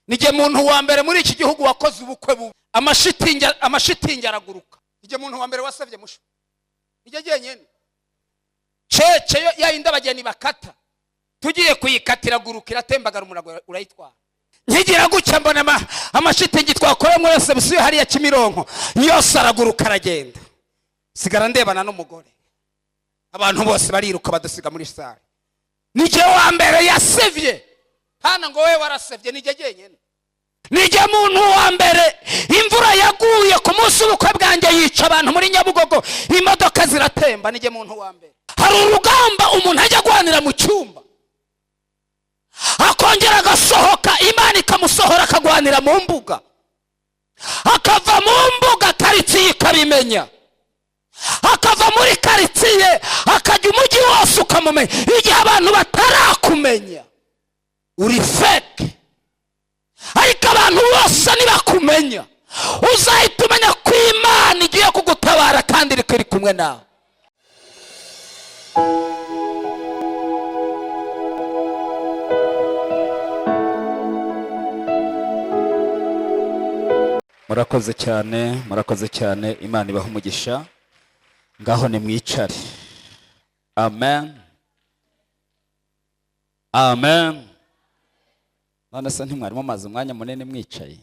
Nijye muntu wa mbere muri iki gihugu wakoze ubukwe bubi, amashitingi araguruka. Nijye muntu wa mbere wasabye musho, nijye jyenyine. Cece yo yayindi abageni bakata, tugiye kuyikata iraguruka, iratembagara, umurago urayitwara. Nkigira gutya mbona amashitingi twakoremo reception hariya Kimironko yose araguruka, aragenda. Sigara ndebana n'umugore, abantu bose bariruka badusiga muri salle. Nijye wa mbere yasevye hano ngo wowe warasevye, nijye jyenyine. Nijye muntu wa mbere imvura yaguye ku munsi w'ubukwe bwanjye yica abantu muri Nyabugogo, imodoka ziratemba. Nijye muntu wa mbere. Hari urugamba umuntu ajya guhanira mu cyumba, akongera agasohoka, Imana ikamusohora akagwanira mu mbuga, akava mu mbuga karitsiye ikabimenya, akava muri karitsiye akajya umujyi wose ukamumenya. Igihe abantu batarakumenya uri fake, ariko abantu bose nibakumenya uzahita umenya ko Imana igiye kugutabara kandi iri kumwe nawe. Murakoze cyane, murakoze cyane. Imana ibaha umugisha. Ngaho nimwicare. Amen, amen. None se ntimwari mumaze umwanya munini mwicaye?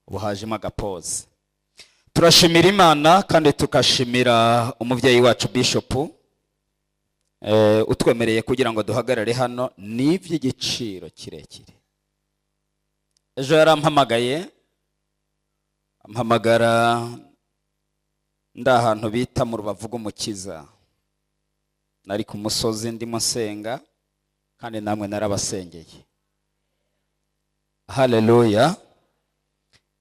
Ubu hajemo agapoze. Turashimira Imana kandi tukashimira umubyeyi wacu Bishop utwemereye kugira ngo duhagarare hano. Ni iby'igiciro kirekire. Ejo yarampamagaye, ampamagara ndi ahantu bita mu Rubavu rw'Umukiza, nari ku musozi ndimo nsenga, kandi namwe narabasengeye. Haleluya.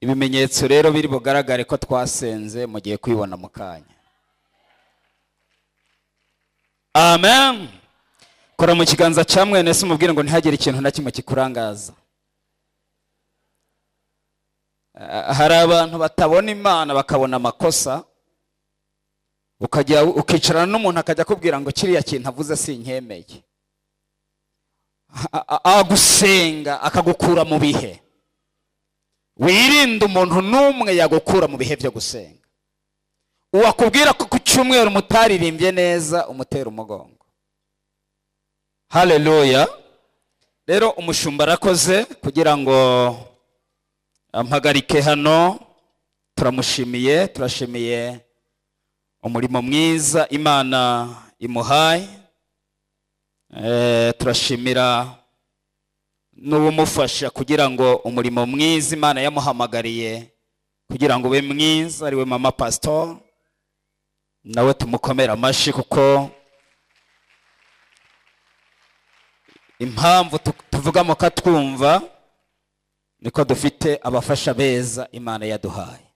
Ibimenyetso rero biri bugaragare ko twasenze mugiye kwibona mu kanya. Amen. Kora mu kiganza cya mwene se umubwire ngo ntihagire ikintu na kimwe kikurangaza. Hari abantu batabona Imana bakabona amakosa, ukajya ukicarana n'umuntu akajya akubwira ngo kiriya kintu avuze sinkemeye. Agusenga akagukura mu bihe. Wirinde umuntu n'umwe yagukura mu bihe byo gusenga. Uwakubwira ko ku cyumweru mutaririmbye neza, umutera umugongo. Haleluya. Rero umushumba arakoze kugira ngo ampagarike hano. Turamushimiye, turashimiye umurimo mwiza Imana imuhaye. Turashimira n'ubumufasha kugira ngo umurimo mwiza Imana yamuhamagariye kugira ngo ube mwiza, ariwe mama pastor, nawe tumukomera amashyi, kuko impamvu tuvuga mukatwumva niko dufite abafasha beza Imana yaduhaye.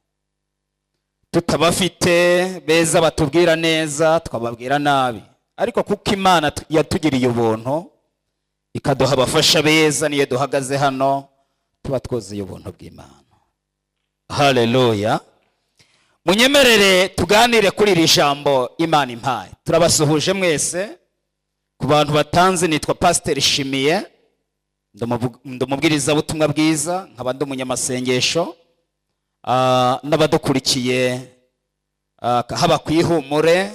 Tutabafite beza batubwira neza twababwira nabi, ariko kuko Imana yatugiriye ubuntu ikaduha abafasha beza, niyo duhagaze hano tuba twuzuye ubuntu bw'Imana. Haleluya. Munyemerere tuganire kuri iri jambo Imana impaye. Turabasuhuje mwese. Ku bantu batanze, nitwa Pasiteri Shimiye, ndumubwirizabutumwa bwiza, nkaba ndi umunyamasengesho. N'abadukurikiye haba ku Ihumure,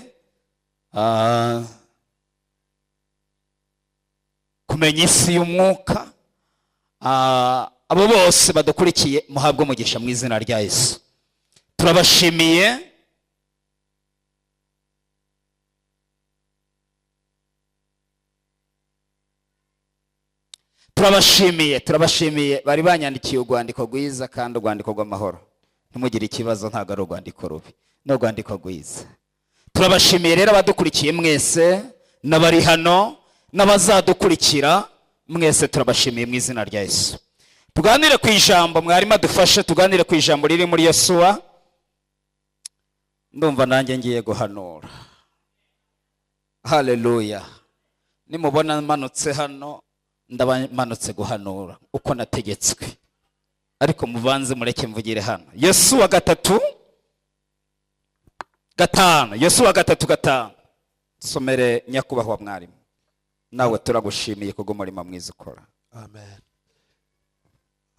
kumenya isi y'umwuka, abo bose badukurikiye muhabwe umugisha mu izina rya Yesu. Turabashimiye. Turabashimiye, turabashimiye. Bari banyandikiye urwandiko rwiza kandi urwandiko rw'amahoro. Ntimugire ikibazo, ntabwo ari urwandiko rubi, ni urwandiko rwiza. Turabashimiye rero abadukurikiye mwese, n'abari hano n'abazadukurikira mwese, turabashimiye mu izina rya Yesu. Tuganire ku ijambo mwarimu adufashe, tuganire ku ijambo riri muri Yosuwa. Ndumva nanjye ngiye guhanura. Haleluya. Nimubona manutse hano, ndaba manutse guhanura uko nategetswe, ariko mubanze mureke mvugire hano. Yosuwa 3:5, Yosuwa 3:5. Somere nyakubahwa mwarimu. Nawe turagushimiye kubw'umurimo mwiza ukora. Amen.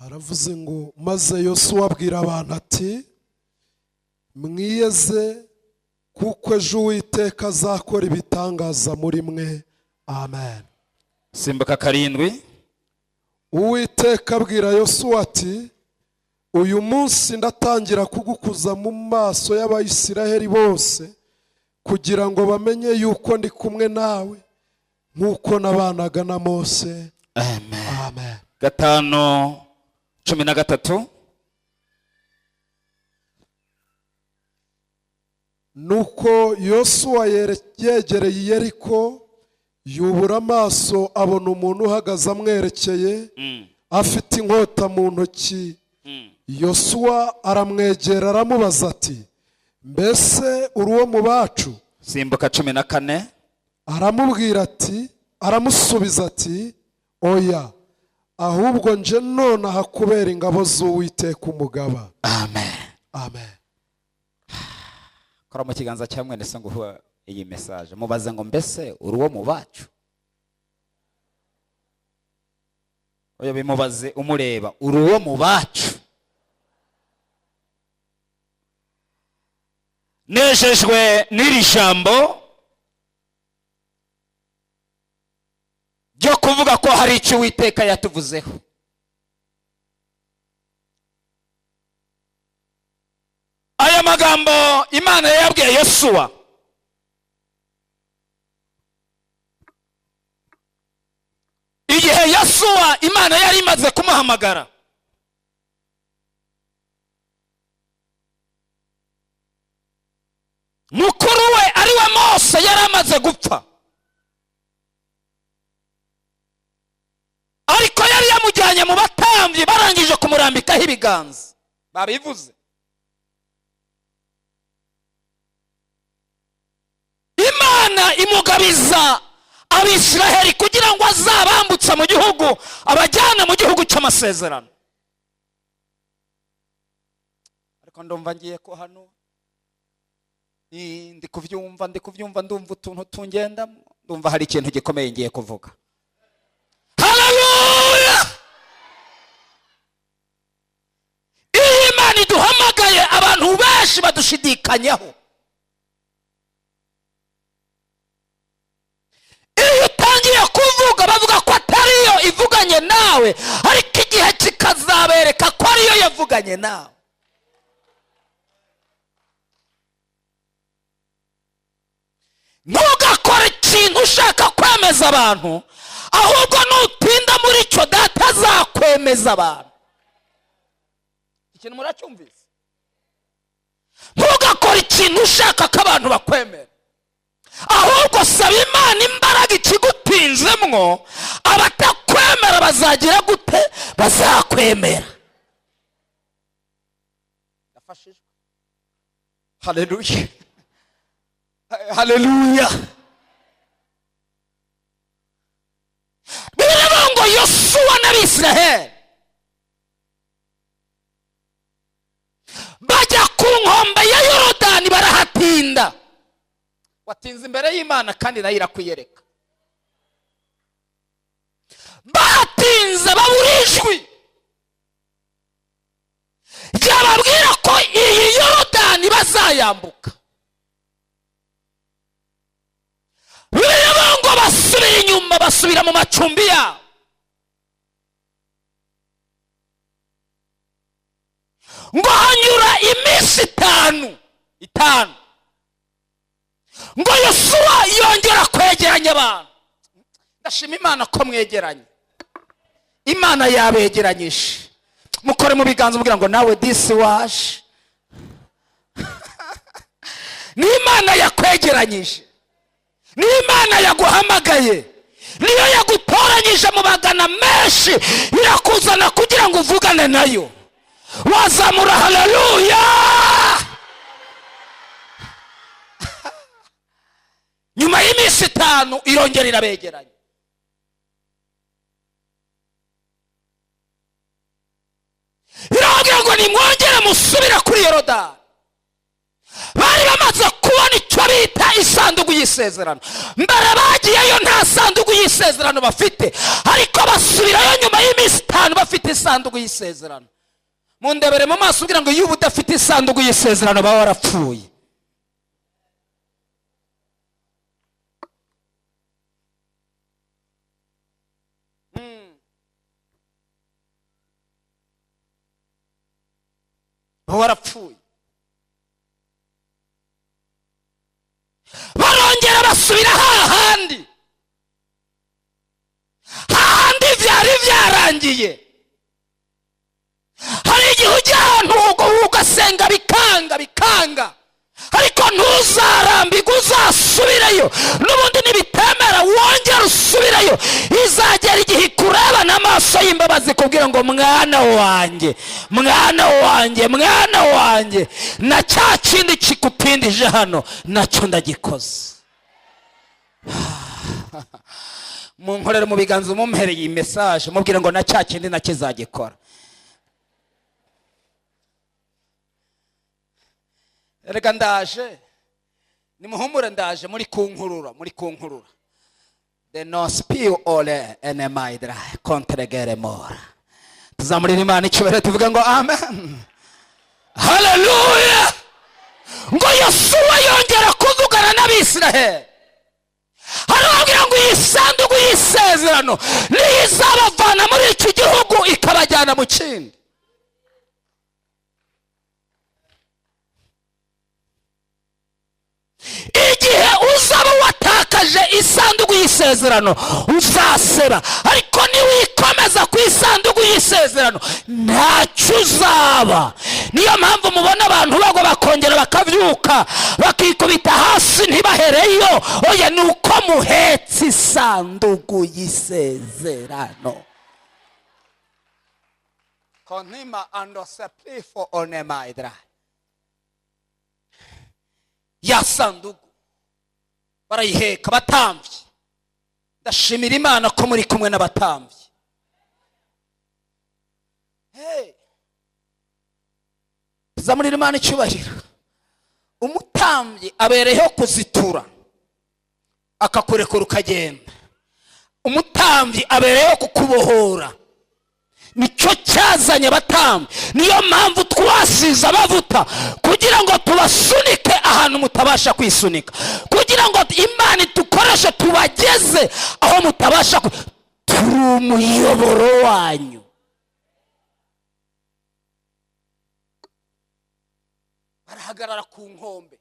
Aravuze ngo: "Maze Yosuwa abwira abantu ati: 'Mwiyeze, kuko ejo Uwiteka azakora ibitangaza muri mwe.' Amen." Simbuka 7. Uwiteka abwira Yosuwa ati: 'Uyu munsi ndatangira kugukuza mu maso y'Abayisiraheli bose, kugira ngo bamenye yuko ndi kumwe nawe nk'uko nabanaga na Mose." Amen. Amen. 5:13. Nuko Yosuwa yegereye i Yeriko, yubura amaso abona umuntu uhagaze amwerekeye afite inkota mu ntoki. Yosuwa aramwegera, aramubaza ati: 'Mbese uri uwo mu bacu?' Simbuka 14. Aramubwira ati, aramusubiza ati: 'Oya, ahubwo nje nonaha kubera ingabo z'Uwiteka umugaba.'" Amen. Amen. Kora mu kiganza cya mwene se ngo iyi message, mubaze ngo: "Mbese uri uwo mu bacu?" Oya, bimubaze umureba: "Uri uwo mu bacu?" Nejejwe n'iri jambo ryo kuvuga ko hari icyo Uwiteka yatuvuzeho. Aya magambo Imana yabwiye Yosuwa igihe Yosuwa Imana yari imaze kumuhamagara. Mukuru we ari we Mose yari amaze gupfa, ariko yari yamujyanye mu batambyi, barangije kumurambikaho ibiganza, babivuze. Imana imugabiza Abisiraheli kugira ngo azabambutse mu gihugu, abajyana mu gihugu cy'amasezerano. Ariko ndumva ngiye ko hano ndi kubyumva, ndi kubyumva, ndumva utuntu tungendamo, ndumva hari ikintu gikomeye ngiye kuvuga. Haleluya! Iyo Imana iduhamagaye, abantu benshi badushidikanyaho. Iyo utangiye kuvuga, bavuga ko atariyo ivuganye nawe, ariko igihe kikazabereka ko ariyo yavuganye nawe. Ntugakore ikintu ushaka kwemeza abantu, ahubwo nutinda muri cyo, Data azakwemeza abantu. Ikintu muracyumvise? Ntugakore ikintu ushaka ko abantu bakwemera, ahubwo saba Imana imbaraga ikigutinzemwo. Abatakwemera bazagira gute? Bazakwemera. Ndafashijwe. Haleluya, haleluya! Biravuga ngo Yosuwa n'Abisiraheli bajya ku nkombe ya Yorodani, barahatinda. Watinze imbere y'Imana kandi nayo irakwiyereka. Bahatinze, babura ijwi ryababwira ko iyi Yorodani bazayambuka. Biravuga ngo basubira inyuma, basubira mu macumbi yabo. Ngo hanyura iminsi 5 5, ngo Yosuwa yongera kwegeranya abantu. Ndashima Imana ko mwegeranye, Imana yabegeranyije. Mukore mu biganza, mubwira ngo: "Nawe disi waje." Ni Imana yakwegeranyije, ni Imana yaguhamagaye, niyo yagutoranyije mu magana menshi, irakuzana kugira ngo uvugane nayo. Wazamura haleluya! Nyuma y'iminsi 5 irongera irabegeranya, irababwira ngo: "Nimwongere musubire kuri Yorodani." Bari bamaze. Kubona icyo bita isanduku y'isezerano. Mbere bagiyeyo nta sanduku y'isezerano bafite, ariko basubirayo nyuma y'iminsi 5 bafite isanduku y'isezerano. Mundebere mu maso ubwira ngo iyo uba udafite isanduku y'isezerano baba warapfuye. Baba warapfuye. Barongera basubira hahandi hahandi byari byarangiye. Hari igihe ujya ahantu ugasenga bikanga bikanga, ariko ntuzarambirwe, uzasubireyo n'ubundi nibitemera wongera usubireyo. Izagera igihe ikureba n'amaso y'imbabazi kubwira ngo mwana wanjye, mwana wanjye, mwana wanjye, na cya kindi kikupindije hano nacyo ndagikoze. Munkorere mu biganza mumpereye iyi message, mubwire ngo na cya kindi nacyo izagikora. Reka ndaje, nimuhumure, ndaje muri kunkurura, muri kunkurura. De nos più ole enemaidra contregere mora. Tuzamurira Imana icyubahiro tuvuge ngo amen. Haleluya. Ngo Yosuwa yongera kuvugana n'Abisiraheli, arababwira ngo iyi sanduku y'isezerano niyo izabavana muri iki gihugu ikabajyana mu kindi. Igihe uzaba watakaje isanduku y'isezerano uzaseba, ariko niwikomeza ku isanduku y'isezerano ntacyo uzaba. Niyo mpamvu mubona abantu bagwa bakongera bakabyuka bakikubita hasi ntibahereyo. Oya, ni uko muhetse isanduku y'isezerano. Konima andosepifo onemaidra. Ya sanduku barayiheka batambye. Ndashimira Imana ko muri kumwe n'abatambye. Hey, tuzamurira Imana icyubahiro. Umutambyi abereyeho kuzitura akakurekura ukagenda. Umutambyi abereyeho kukubohora. Nicyo cyazanye abatambyi. Niyo mpamvu twasize amavuta kugira ngo tubasunike ahantu mutabasha kwisunika, kugira ngo Imana itukoreshe tubageze aho mutabasha. Turi umuyoboro wanyu. Barahagarara ku nkombe,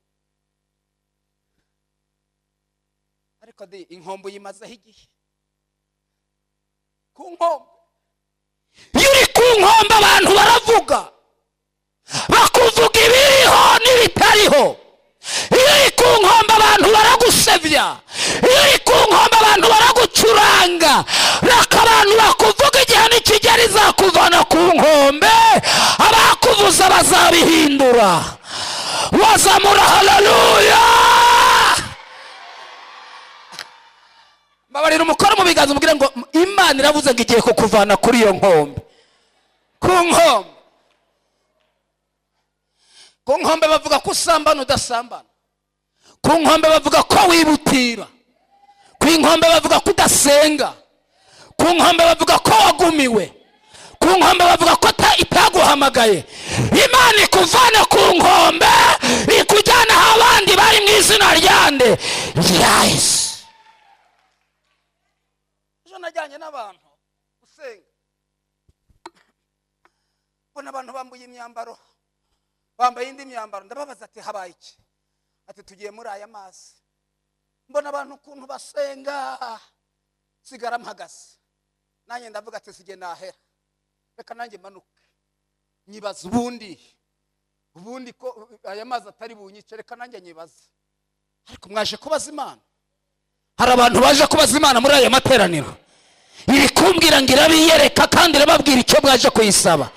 ariko di inkombe uyimazeho igihe. Ku nkombe, iyo uri ku nkombe abantu baravuga, bakuvuga ibiriho n'ibitariho. Iyo uri ku nkombe abantu baragusebya, iyo uri ku nkombe abantu baragucuranga. Reka abantu bakuvuga, igihe nikigera izakuvana ku nkombe, abakuvuza bazabihindura. Wazamura haleluya. Mbabarira umukoro mu biganza umubwire ngo Imana iravuze ngo igiye kukuvana kuri iyo nkombe. Ku nkombe, ku nkombe bavuga ko usambana udasambana. Ku nkombe bavuga ko wibutira. Ku nkombe bavuga ko udasenga. Ku nkombe bavuga ko wagumiwe. Ku nkombe bavuga ko itaguhamagaye. Imana ikuvana ku nkombe ikujyana aho abandi bari mu izina ryande rya Yesu. Ejo najyanye n'abantu gusenga, mbona abantu bambuye imyambaro, bambaye indi myambaro. Ndababaza ati habaye iki? Ati tugiye muri aya mazi. Mbona abantu ukuntu basenga, sigara mpagaze. Nanjye ndavuga ati sige nahera, reka nanjye manuke. Nyibaza ubundi ko aya mazi atari bunyice, reka nanjye nyibaze. Ariko mwaje kubaza Imana. Hari abantu baje kubaza Imana muri aya materaniro, iri kumbwira ngo irabiyereka kandi irababwira icyo mwaje kuyisaba.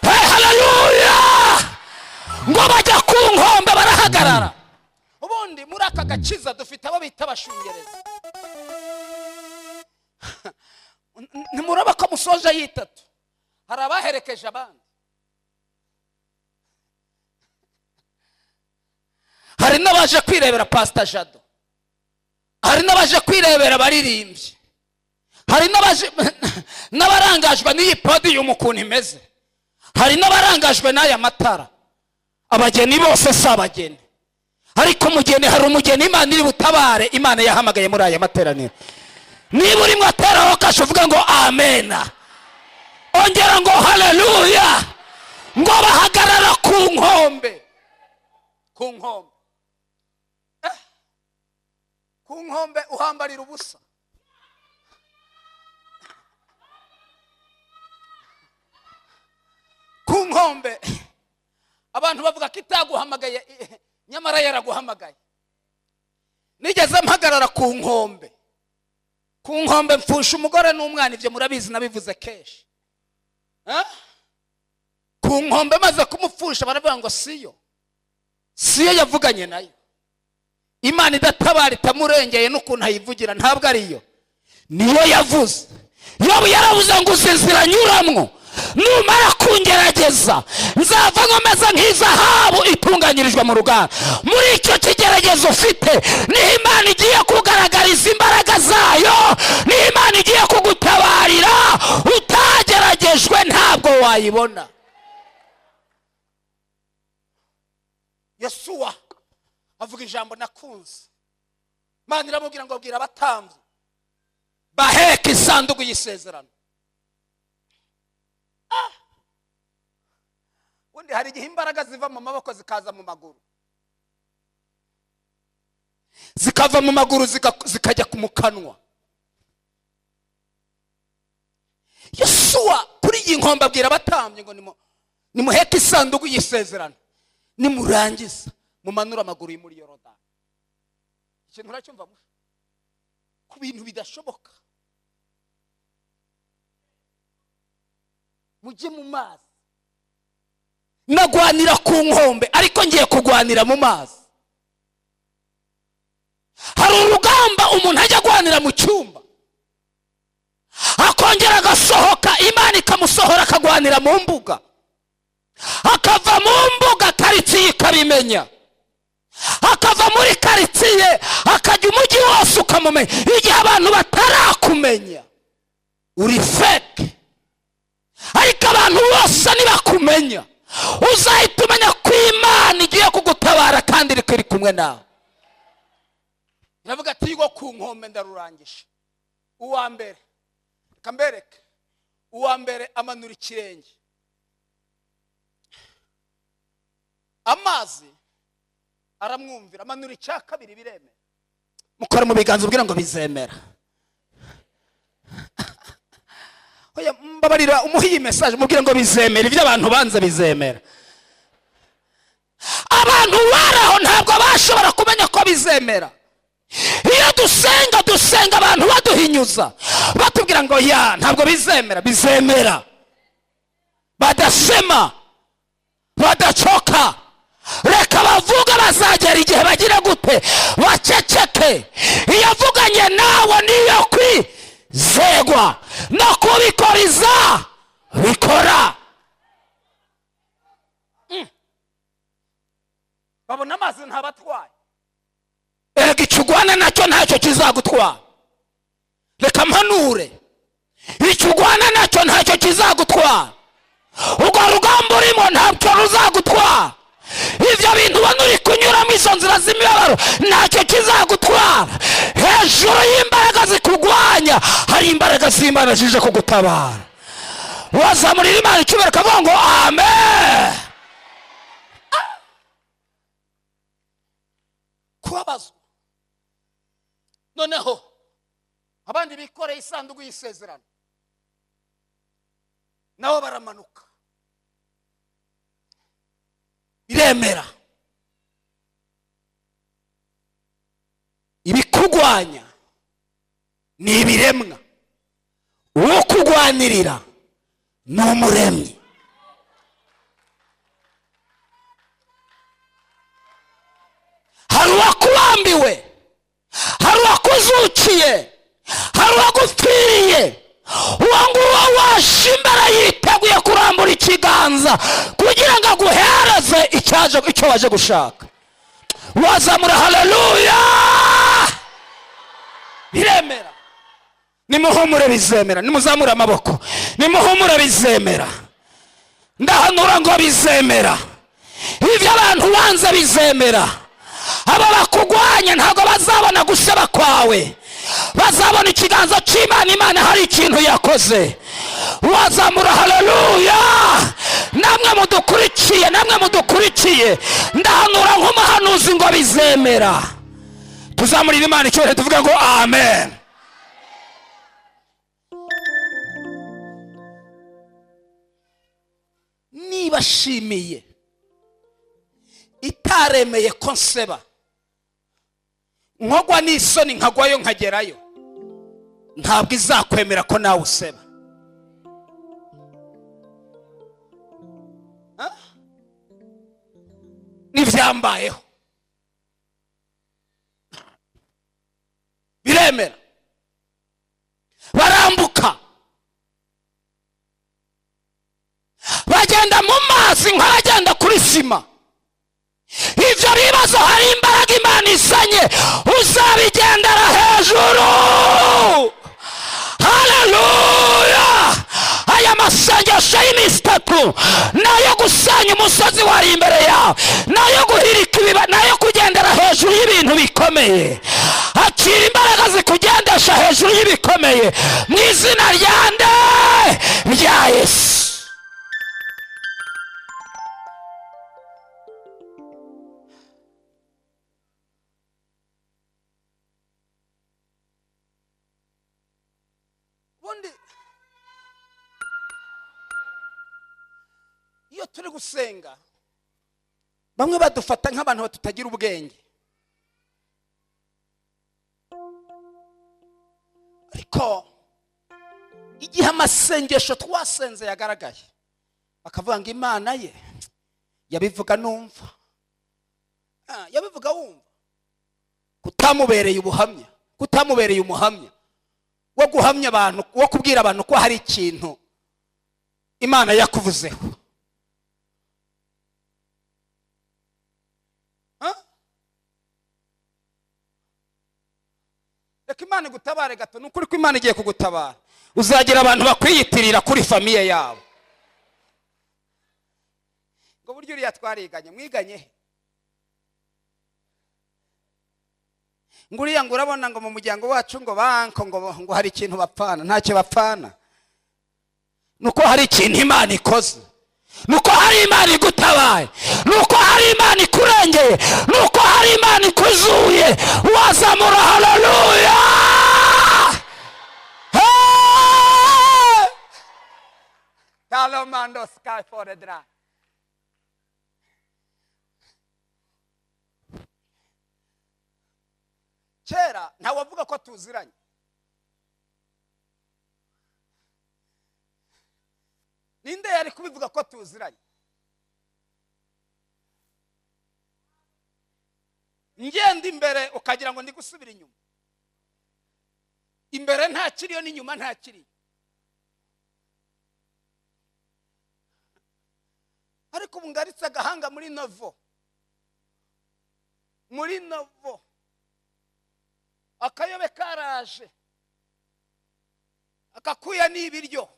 Hey, haleluya. Ngo bajya ku nkombe barahagarara. Ubundi muri aka gakiza dufite abo bita abashungereza. Ntimuraba ko musoje yitatu, hari abaherekeje abandi. Hari n'abaje kwirebera Pasita Jado, hari n'abaje kwirebera abaririmbyi, hari n'abaje n'abarangajwe n'iyi podium ukuntu imeze, hari n'abarangajwe n'aya matara. Abageni bose si abageni, ariko umugeni, hari umugeni Imana iri butabare, Imana yahamagaye muri aya materaniro. Niba urimo ateraho kashe, uvuga ngo amena, ongera ngo haleluya. Ngo bahagarara ku nkombe, ku nkombe. Ku nkombe uhambarira ubusa. Ku nkombe abantu bavuga ko itaguhamagaye, nyamara yaraguhamagaye. Nigeze mpagarara ku nkombe, ku nkombe mpfusha umugore n'umwana. Ibyo murabizi, nabivuze kenshi. Eh? Ku nkombe maze kumupfusha, baravuga ngo siyo, siyo yavuganye nayo. Imana idatabara, itamurengeye n'ukuntu ayivugira, ntabwo ariyo, niyo yavuze. Yobu yaravuze ngo uzi inzira nyuramwo, numara kungerageza nzava nkomeza nk'izahabu itunganyirijwe mu ruganda. Muri icyo kigeragezo ufite niho Imana igiye kugaragariza imbaraga zayo, niho Imana igiye kugutabarira. Utageragejwe ntabwo wayibona. Yosuwa avuga ijambo nakunze. Imana iramubwira ngo bwira abatambyi baheka isanduku y'isezerano. Ubundi hari igihe imbaraga ziva mu maboko zikaza mu maguru, zikava mu maguru zikajya mu kanwa. Yosuwa kuri iyi nkombe abwira abatambyi ngo nimuheke isanduku y'isezerano, nimurangiza mumanure amaguru muri Yorodani. Ikintu uracyumva musha? Ku bintu bidashoboka, mujye mu mazi. Nagwanira ku nkombe, ariko ngiye kugwanira mu mazi. Hari urugamba umuntu ajya agwanira mu cyumba, akongera agasohoka, Imana ikamusohora akagwanira mu mbuga, akava mu mbuga karitsiye ikabimenya, akava muri karitsiye akajya umujyi wose ukamumenya. Igihe abantu batarakumenya uri fake, ariko abantu bose nibakumenya uzahita umenya ko Imana igiye kugutabara kandi iri kumwe nawe. Iravuga ati ngo ku nkombe ndarurangije. Uwa mbere, reka mbereke, uwa mbere amanura ikirenge, amazi aramwumvira, amanura icya kabiri biremera. Mukora mu biganza ubwira ngo bizemera. Oya, mbabarira umuhe iyi message, mubwire ngo bizemera. Ibyo abantu banze bizemera. Abantu bari aho ntabwo bashobora kumenya ko bizemera. Iyo dusenga, dusenga abantu baduhinyuza, batubwira ngo ya ntabwo bizemera. Bizemera. Badasema, badacoka, reka bavuga, bazagera igihe bagira gute? Baceceke. Iyo avuganye nawe niyo kwizegwa, no kubikoriza bikora. Babona amazi ntabatwaye. Erega icyo ugwana nacyo ntacyo kizagutwara. Reka mpanure, icyo ugwana nacyo ntacyo kizagutwara. Urwo rugamba urimo ntabwo ruzagutwara. Ibyo bintu ubona uri kunyuramo, izo nzira z'imibabaro, ntacyo kizagutwara. Hejuru y'imbaraga zikugwanya hari imbaraga z'Imana zije kugutabara. Wazamurira Imana icyubahiro ukavuga ngo amen. Kubabazwa. Noneho abandi bikoreye isanduku y'isezerano nabo baramanuka, biremera. Ibikugwanya ni ibiremwa, uwo kugwanirira ni umuremyi. Hari uwakubambiwe, hari uwakuzukiye, hari uwagupfiriye. Uwo nguwo waje imbere yiteguye kurambura ikiganza kugira ngo aguhereze icyo waje gushaka. Wazamura haleluya! Biremera. Nimuhumure, bizemera. Nimuzamure amaboko, nimuhumure, bizemera. Ndahanura ngo bizemera. Ibyo abantu banze bizemera. Aba bakugwanya ntabwo bazabona guseba kwawe, bazabona ikiganza cy'Imana. Imana hari ikintu yakoze. Wazamura haleluya! Namwe mudukurikiye, namwe mudukurikiye, ndahanura nk'umuhanuzi ngo bizemera. Tuzamurire Imana icyubahiro, tuvuge ngo amen. Niba shimiye itaremeye ko nseba, nkogwa n'isoni nkagwayo nkagerayo, ntabwo izakwemera ko nawe useba. N'ibyambayeho biremera. Barambuka, bagenda mu mazi nk'abagenda kuri sima. Ibyo bibazo hari imbaraga Imana izanye, uzabigendera hejuru. Haleluya! Aya masengesho y'iminsi 3 nayo gusenya umusozi wari imbere yawe, nayo guhirika ibiba, nayo kugendera hejuru y'ibintu bikomeye. Akira imbaraga zikugendesha hejuru y'ibikomeye mu izina rya nde? Rya Yesu. Ubundi iyo turi gusenga bamwe badufata nk'abantu batutagira ubwenge, ariko igihe amasengesho twasenze yagaragaye, bakavuga ngo Imana ye yabivuga numva. Yabivuga wumva kutamubereye ubuhamya, kutamubereye umuhamya wo guhamya abantu, wo kubwira abantu ko hari ikintu Imana yakuvuzeho. Reka Imana igutabare gato. Ni ukuri ko Imana igiye kugutabara, uzagira abantu bakwiyitirira kuri famille yabo ngo buryo uriya twariganye. Mwiganye he? Ngo uriya, ngo urabona ngo mu muryango wacu ngo banko ngo hari ikintu bapfana. Ntacyo bapfana, nuko hari ikintu Imana ikoze, nuko hari Imana igutabaye, nuko hari Imana ikurengeye, nuko hari Imana ikuzuye. Wazamura haleluya! Hey! Kalomando sky for the dry. Kera ntawavuga ko tuziranye. Ninde yari kubivuga ko tuziranye? Ngenda imbere ukagira ngo ndi gusubira inyuma. Imbere nta kiriyo n'inyuma nta kiriyo. Ariko ubu ngaritse agahanga muri novo. Muri novo. Akayobe karaje. Akakuya n'ibiryo.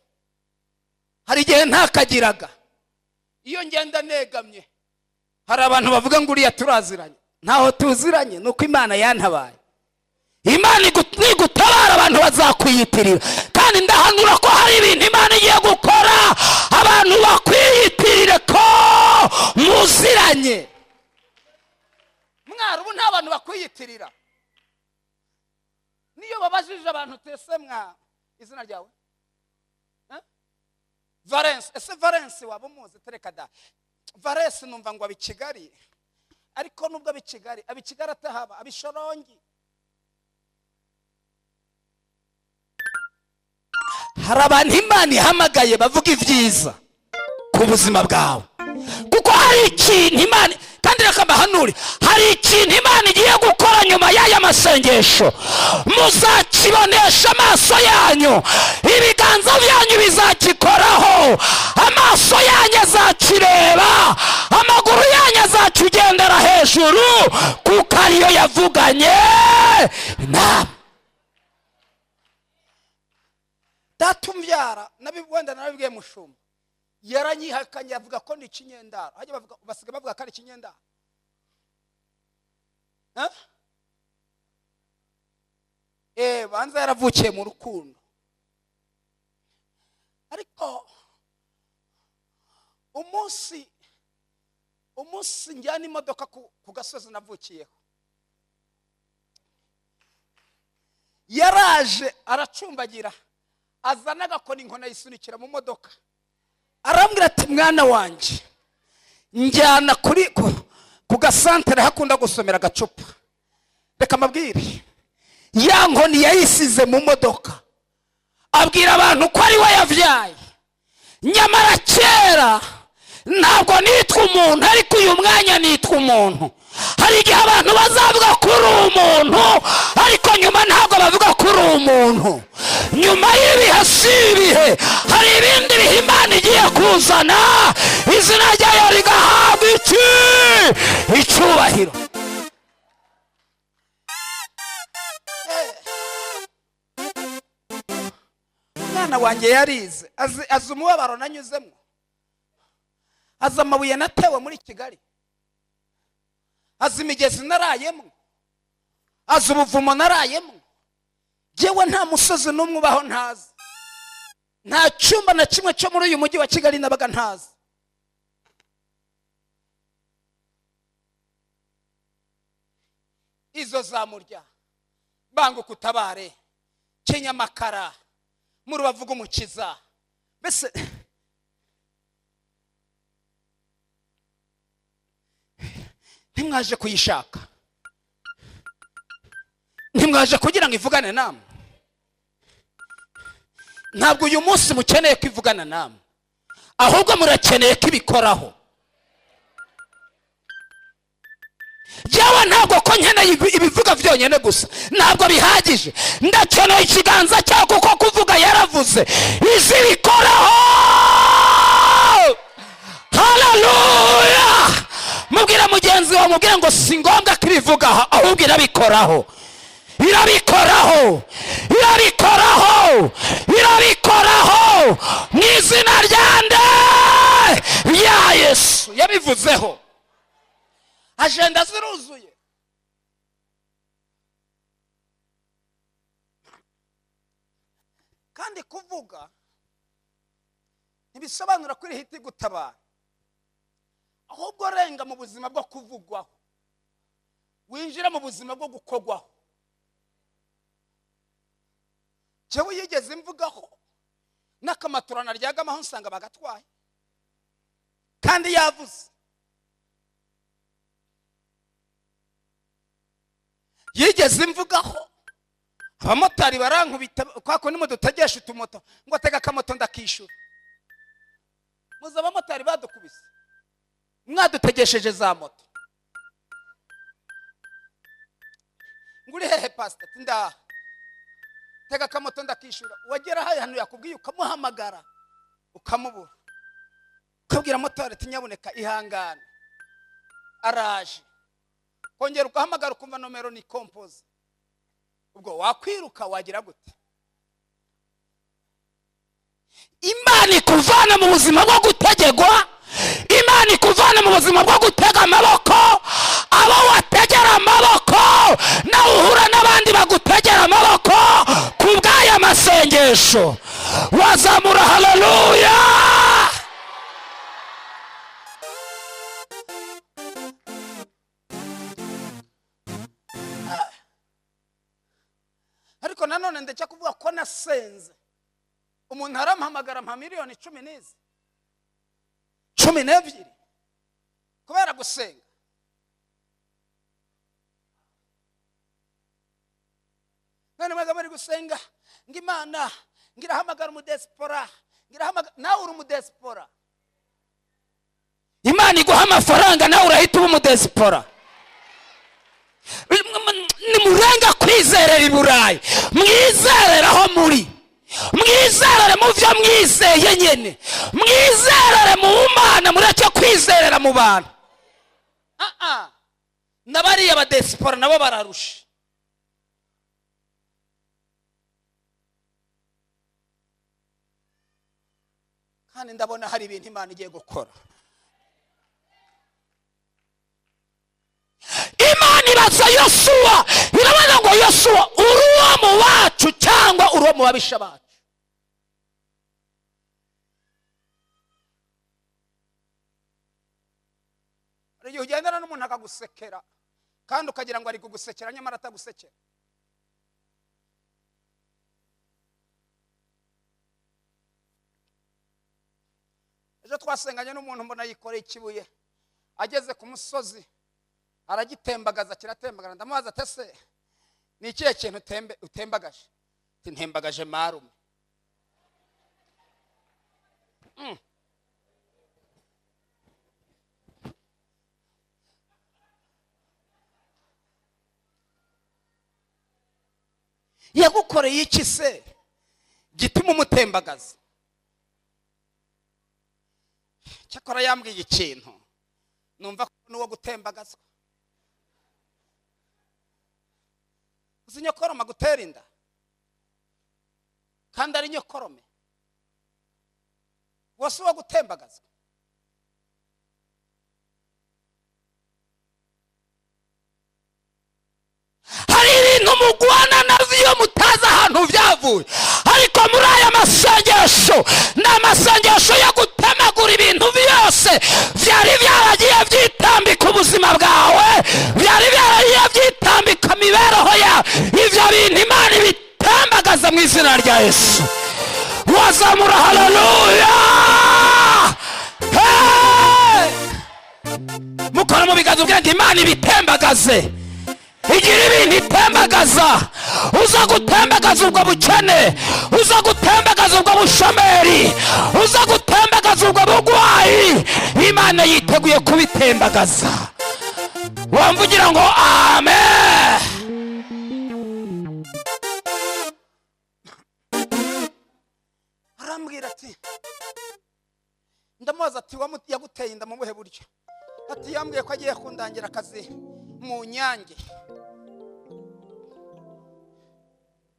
Hari igihe ntakagiraga. Iyo ngenda negamye, hari abantu bavuga ngo uriya turaziranye. Ntaho tuziranye, nuko Imana yantabaye. Imana nigutabara abantu bazakwiyitirira. Kandi ndahanura ko hari ibintu Imana igiye gukora, abantu bakwiyitirire ko muziranye. Mwari ubu nta bantu bakwiyitirira. Niyo babajije abantu tese mwa izina ryawe? Valence, ese Valence waba umuzi? Tereka da. Valence numva ngo abi Kigali. Ariko nubwo abi Kigali, abi Kigali atahaba, abi Shorongi. Hari abantu Imana ihamagaye bavuga ibyiza ku buzima bwawe. Kuko hari ikintu Imana, kandi reka mbahanure, hari ikintu Imana igiye gukora nyuma y'aya masengesho. Muzakibonesha amaso yanyu, ibiganza byanyu bizakikoraho, amaso yanyu azakireba, amaguru yanyu azakigendera hejuru. hejuru, kuko ariyo yavuganye nawe. Data umbyara, wenda narabibwiye mushumba, yaranyihakanye, avuga ko ni ikinyendaro. Hajya bavuga, basigaye bavuga ko ari ikinyendaro. Eh? Banza yaravukiye mu rukundo, ariko umunsi njyana imodoka ku gasozi navukiyeho, yaraje aracumbagira, azana agakoni, inkoni ayisunikira mu modoka, arambwira ati: "Mwana wanjye, njyana kuri ku gasantere hakunda gusomera agacupa." Reka mbabwire, ya nkoni yayisize mu modoka, abwira abantu ko ari we yabyaye. Nyamara kera ntabwo nitwa umuntu, ariko uyu mwanya nitwa umuntu. Hari igihe abantu bazavuga ko uri umuntu, ariko nyuma ntabwo bavuga ko uri umuntu. Nyuma y'ibihe si ibihe, hari ibindi bihe Imana igiye kuzana, izina ryayo rigahabwa iki? Icyubahiro. Umwana wanjye yarize, azi umubabaro nanyuzemo, azi amabuye natewe muri Kigali, azi imigezi narayemo, azi ubuvumo narayemo. Yewe, nta musozi n'umwe ubaho ntazi, nta cyumba na kimwe cyo muri uyu mujyi wa Kigali nabaga ntazi. Izo zamurya, banguka utabare, Kinyamakara, mu rubavu rw'Umukiza, mbese ntimwaje kuyishaka? Ntimwaje kugira ngo ivugane namwe? Ntabwo uyu munsi mukeneye ko ivugana namwe, ahubwo murakeneye ko ibikoraho. Yewe, ntabwo ko nkeneye ibivuga byonyine gusa, ntabwo bihagije. Ndakeneye ikiganza cyawe, kuko kuvuga yaravuze, izi bikoraho. Haleluya! Mubwira mugenzi wawe, mubwire ngo si ngombwa ko ibivuga, ahubwo irabikoraho, irabikoraho, irabikoraho, irabikoraho mu izina rya nde? Ya Yesu. Yabivuzeho, agenda ziruzuye. Kandi kuvuga ntibisobanura ko irihita igutabara, ahubwo renga mu buzima bwo kuvugwaho, winjira mu buzima bwo gukogwaho. Jewe yigeze imvugaho, n'akamatora naryagamaho nsanga bagatwaye kandi yavuze. Yigeze imvugaho, abamotari barankubita, kwa kundi mudutegesha utumoto ngo tega akamoto ndakishyura. Muzi abamotari badukubise mwadutegesheje za moto, ngo uri hehe pasita? Ati: "Ndaha." "Tega akamoto ndakishyura." Wagera hano yakubwiye, ukamuhamagara ukamubura, ukabwira motari ati: "Nyabuneka ihangane, araje." Kongera ugahamagara, ukumva nomero ni composé. Ubwo wakwiruka wagira gute? Imana ikuvana mu buzima bwo gutegegwa, Imana ikuvana mu buzima bwo gutega amaboko. Abo wategera amaboko, nawe uhura n'abandi bagutegera amaboko ku bw'aya masengesho. Wazamura haleluya! Ariko nanone ndacya kuvuga ko nasenze, umuntu arampamagara, mpa miliyoni 10 n'izi 12 kubera gusenga. None mwega muri gusenga ngo Imana ngo irahamagara umudesipora, ngo irahamagara, nawe uri umudesipora. Imana iguha amafaranga, nawe urahita uba umudesipora. Nimurenga kwizerera i Burayi, mwizerere aho muri, mwizerere mu byo mwizeye nyine, mwizerere mu Mana, mureke kwizerera mu bantu. N'abariya badesipora nabo bararusha. Kandi ndabona hari ibintu Imana igiye gukora. Imana ibaza Yosuwa, irabaza ngo Yosuwa, uri uwo mu bacu cyangwa uri uwo mu babisha bacu? Hari igihe ugendana n'umuntu akagusekera, kandi ukagira ngo ari kugusekera, nyamara atagusekera. Ejo twasenganye n'umuntu, mbona yikoreye ikibuye, ageze ku musozi aragitembagaza, kiratembagara. Ndamubaza ati ese ni ikihe kintu utembagaje? Ati ntembagaje marume. Yagukoreye iki se gituma umutembagaza? Cyakora yambwiye ikintu numva ko n'uwo gutembagazwa. Uzi nyokoroma gutera inda kandi ari nyokorome, wose uwo gutembagazwa. Hari ibintu mugwana navyo mutazi ahantu byavuye, ariko muri aya masengesho ni amasengesho yo gutemagura ibintu byose byari byaragiye byitambika ubuzima bwawe, byari byaragiye byitambika imibereho yawe. Ibyo bintu Imana ibitembagaza mu izina rya Yesu. Wazamura haleluya! Hey! Mukora mu biganza ubwenge, Imana ibitembagaze, igira ibintu itembagaza. Uza gutembagaza ubwo bukene, uza gutembagaza ubwo bushomeri, uza gutembagaza ubwo bugwayi. Imana yiteguye kubitembagaza. Wamvugira ngo amen. Arambwira ati, ndamubaza ati yaguteye inda mu buhe buryo? Ati yambwiye ko agiye kundangira akazi mu Nyange,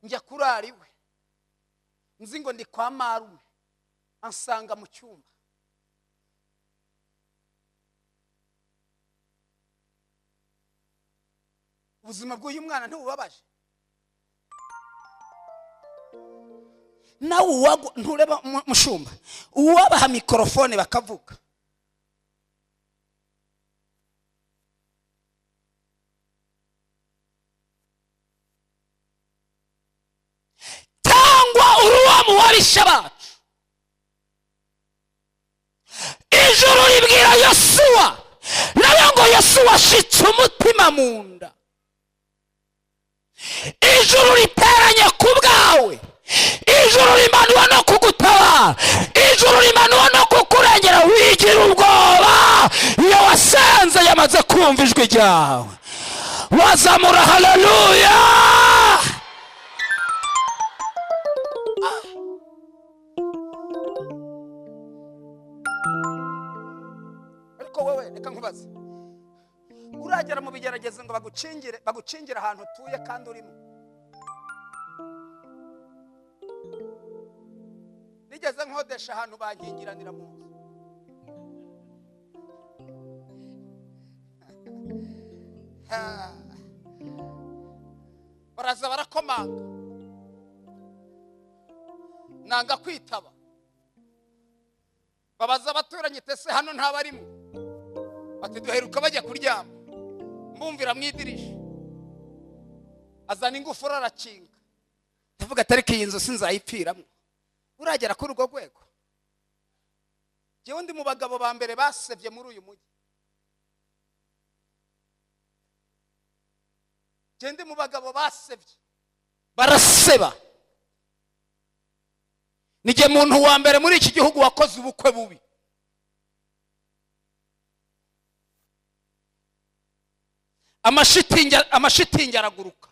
njya kurara iwe, nzi ngo ndi kwa marume, ansanga mu cyumba. Ubuzima bw'uyu mwana ntibubabaje? Nawe ntureba mushumba, uwabaha mikorofone bakavuga. Cyangwa uri uwo mu babisha bacu. Ijuru ribwira Yosuwa nawe ngo Yosuwa ashitse umutima mu nda. Ijuru riteranye ku bwawe, ijuru rimanuwe no kugutabara, ijuru rimanuwe no kukurengera. Wigira ubwoba iyo wasenze yamaze kumva ijwi ryawe. Wazamura haleluya! Ariko wewe reka nkubaze, uragera mu bigeragezo ngo bagucingire ahantu utuye kandi urimo? Nigeze nkodesha ahantu bankingiranira mu nzu. Baraza barakomanga, nanga kwitaba. Babaza abaturanyi tese hano ntabarimo, bati duheruka bajya kuryama. Mbumvira mu idirisha, azana ingufuri arakinga. Ndavuga ati ariko iyi nzu sinzayipfiramo. Uragera kuri urwo rwego? Jyewe ndi mu bagabo ba mbere basebye muri uyu mujyi. Jyewe ndi mu bagabo basebye, baraseba. Nijye muntu wa mbere muri iki gihugu wakoze ubukwe bubi. Amashitingi araguruka.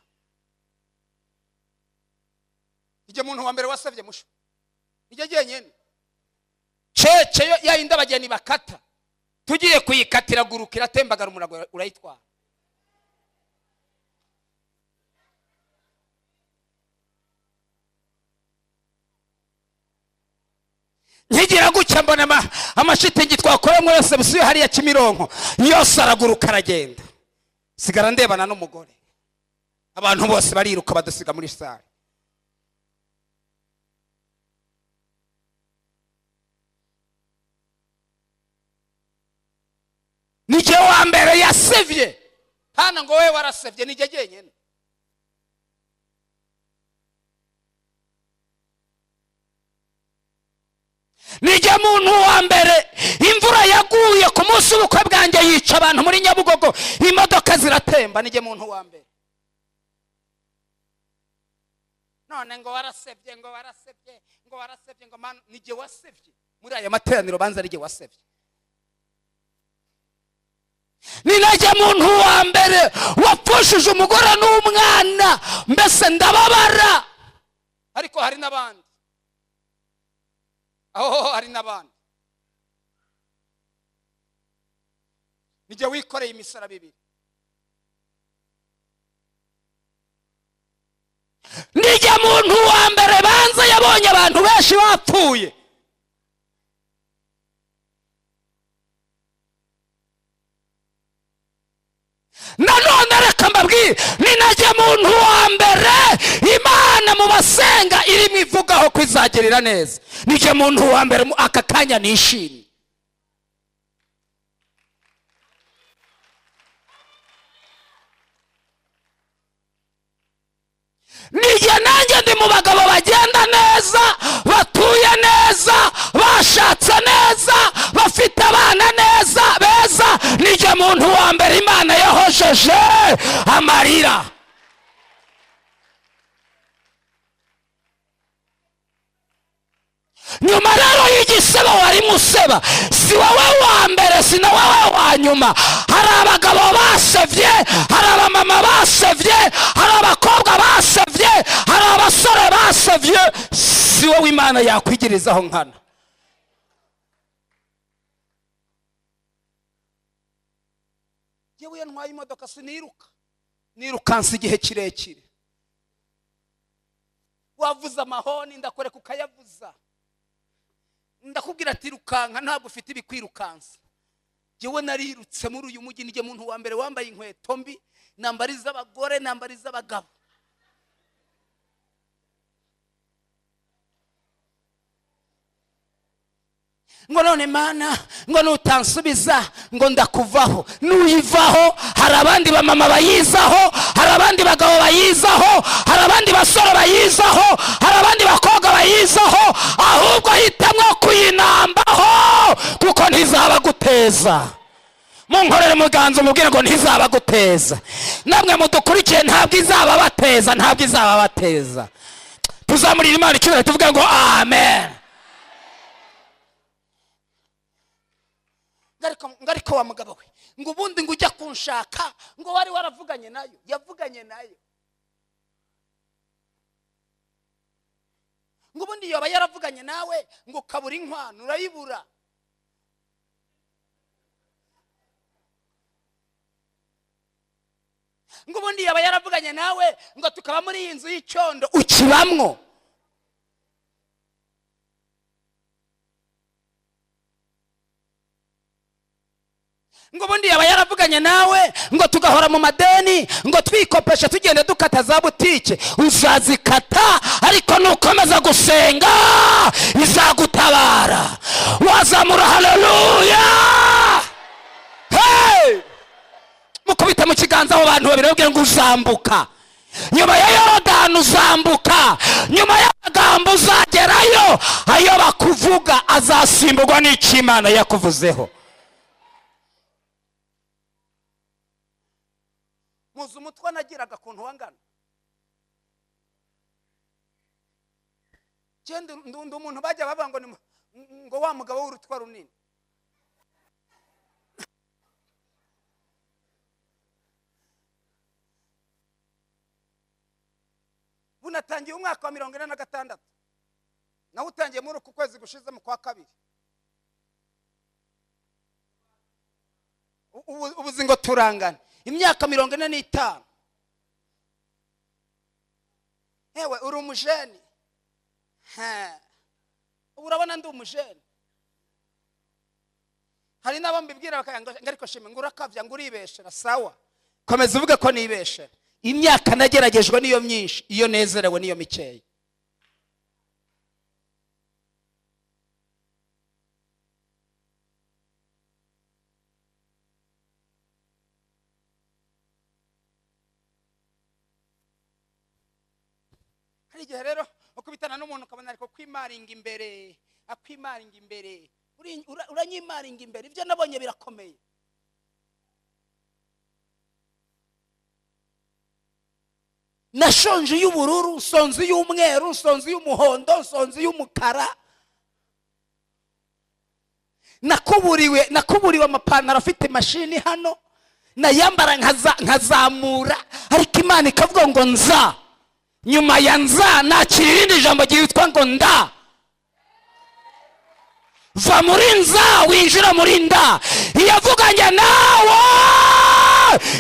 Nijye muntu wa mbere wasebye musho. Nijye jyenyine. Cece yo yayindi abageni bakata, tugiye kuyikatira guruka iratembagara, umurago urayitwara. Nkigira gutya mbona amashitingi twakoremo yose busuye hariya Kimironko yose araguruka aragenda. Sigara ndebana n'umugore, abantu bose bariruka badusiga muri sare. Nijye wa mbere yasevye hano ngo we warasevye, nijye jyenyine. Nijye muntu wa mbere imvura yaguye ku munsi w'ubukwe bwanjye yica abantu muri Nyabugogo, imodoka ziratemba, nijye muntu wa mbere. None ngo warasebye, ngo warasebye, ngo warasebye, ngo manu, nijye wasebye muri aya materaniro, banza nijye wasebye. Ninajye muntu wa mbere wapfushije umugore n'umwana, mbese ndababara. Ariko hari n'abandi, aho hari n'abandi. Nijye wikoreye imisaraba ibiri. Nijye muntu wa mbere banza yabonye abantu benshi bapfuye. Nanone reka mbabwire, ninajye muntu wa mbere Imana mu basenga irimo ivugaho ko izagirira neza. Nijye muntu wa mbere aka kanya nishimye. Nijye nanjye ndi mu bagabo bagenda neza, batuye neza, bashatse neza, bafite abana neza beza. Nijye muntu wa mbere Imana yahojeje amarira. Nyuma rero y'igisebo wari museba, si wowe wa mbere, si na wowe wa nyuma. Hari abagabo basevye, hari abamama basevye, hari abakobwa basevye, hari abasore basevye. Si wowe Imana yakwigirizaho nkana. Yewe ntwaye imodoka siniruka, nirukansa igihe kirekire. Wavuza amahoni ndakoreka ukayavuza, ndakubwira ati rukanka ntabwo ufite ibikwirukansa. Jewe narirutse muri uyu mujyi, nijye muntu wa mbere wambaye inkweto mbi, nambara iz'abagore, nambara iz'abagabo. Ngo none Mana, ngo nutansubiza ngo ndakuvaho. Nuyivaho hari abandi bamama bayizaho, hari abandi bagabo bayizaho, hari abandi basore bayizaho, hari abandi bakobwa bayizaho. Ahubwo hitamwo kuyinambaho kuko ntizabaguteza. Munkorere muganza umubwire ngo ntizabaguteza. Namwe mudukurikiye ntabwo izababateza, ntabwo izababateza. Tuzamurira Imana icyubahiro tuvuge ngo amen. Ngariko wa mugabo we ngo ubundi ngo ujya kunshaka ngo wari waravuganye nayo, yavuganye nayo. Ngo ubundi yoba yaravuganye nawe ngo ukabura inkwano urayibura. Ngo ubundi yoba yaravuganye nawe ngo tukaba muri iyi nzu y'icyondo ukibamwo. Ngo ubundi yaba yaravuganye nawe ngo tugahora mu madeni, ngo twikopesha tugende dukata za butike. Uzazikata ariko nukomeza gusenga izagutabara. Wazamura haleluya. Hey! Mukubita mu kiganza abo bantu babiri babwire ngo uzambuka. Nyuma ya Yorodani uzambuka, nyuma y'amagambo uzagerayo, ayo bakuvuga azasimburwa n'icyo Imana yakuvuzeho. Muzi umutwe nagiraga kuntu wangana. Genda ndi umuntu bajya bavuga ngo ngo wa mugabo w'urutwa runini. Bunatangiye umwaka wa 46, nawe utangiye muri uku kwezi gushize mu kwa kabiri. Ubuzi ngo turangana imyaka 45. Ewe uri umujeni. Urabona ndi umujeni. Hari n'abo mbibwira bakanga ariko shime ngo urakavya ngo uribeshera. Sawa, komeza uvuge ko nibeshera. Imyaka nageragejwe niyo myinshi, iyo nezerewe niyo mikeya. Hari igihe rero ukubitana n'umuntu ukabona ariko kwimaringa imbere, akwimaringa imbere, uranyimaringa imbere, ibyo nabonye birakomeye. Nashonje y'ubururu, nsonze y'umweru, nsonze y'umuhondo, nsonze y'umukara. Nakuburiwe amapantaro afite mashini hano, nayambara nkazamura, ariko Imana ikavuga ngo nza. Nyuma ya nza nakira irindi jambo ryitwa ngo nda. Va muri nza winjira muri nda. Iyavuganye nawe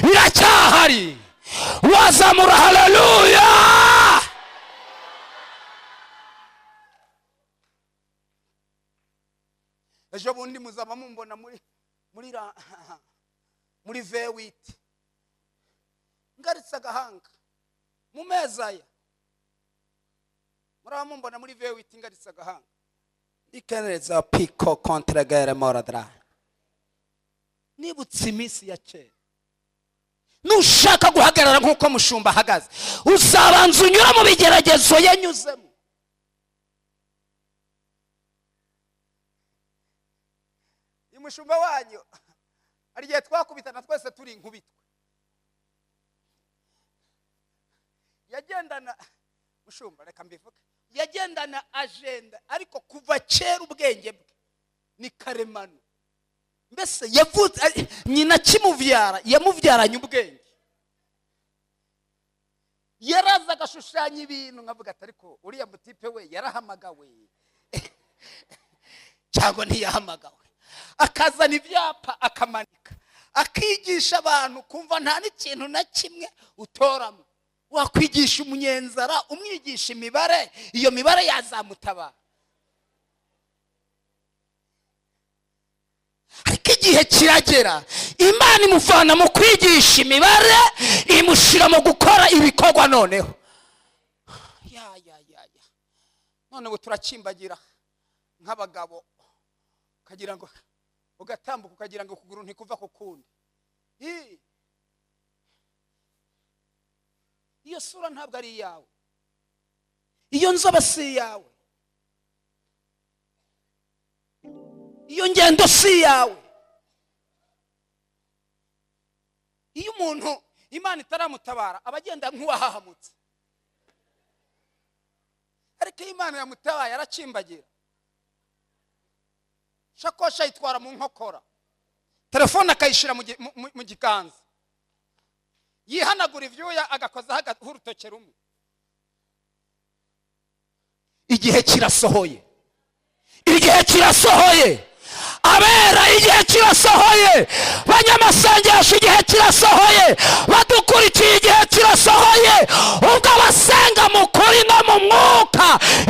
iracyahari. Wazamura haleluya. Ejo bundi muzaba mumbona muri V8 ngaritse agahanga mu meza ya muraba mumbona muri V8 ngaritse agahanga ikeneza pico contre guerre moradra. Nibutse iminsi ya kera. Nushaka guhagarara nkuko mushumba ahagaze, uzabanza unyura mu bigeragezo yanyuzemo. Imushumba wanyu ari gihe twakubitana twese turi inkubitwe. Yagendana mushumba, reka mbivuge, yagendana agenda, ariko kuva kera ubwenge bwe ni karemano. Mbese yavutse nyina kimuvyara, yamuvyaranye ubwenge. Yaraza agashushanya ibintu nkavuga ati ariko uriya mutipe we yarahamagawe cyangwa ntiyahamagawe. Akazana ibyapa akamanika, akigisha abantu kumva nta n'ikintu na kimwe utoramo. Wakwigisha umunyenzara umwigisha imibare, iyo mibare yazamutabara. Ariko igihe kiragera Imana imuvana mu kwigisha imibare imushira mu gukora ibikorwa. Noneho ya ya ya ya, none ubu turakimbagira nk'abagabo, ukagira ngo ugatambuka ukagira ngo ukuguru ntikuva ku kundi. Iyo sura ntabwo ari iyawe, iyo nzobe si iyawe, iyo ngendo si iyawe. Iyo umuntu Imana itaramutabara aba agenda nk'uwahahamutse, ariko iyo Imana yamutabaye arakimbagira. Shakosha ayitwara mu nkokora, telefone akayishira mu gikanza, yihanagura ibyuya agakozaho urutoke rumwe. Igihe kirasohoye, igihe kirasohoye abera, igihe kirasohoye banyamasengesho, igihe kirasohoye badukurikiye, igihe kirasohoye ubwo abasenga mu kuri no mu mwuka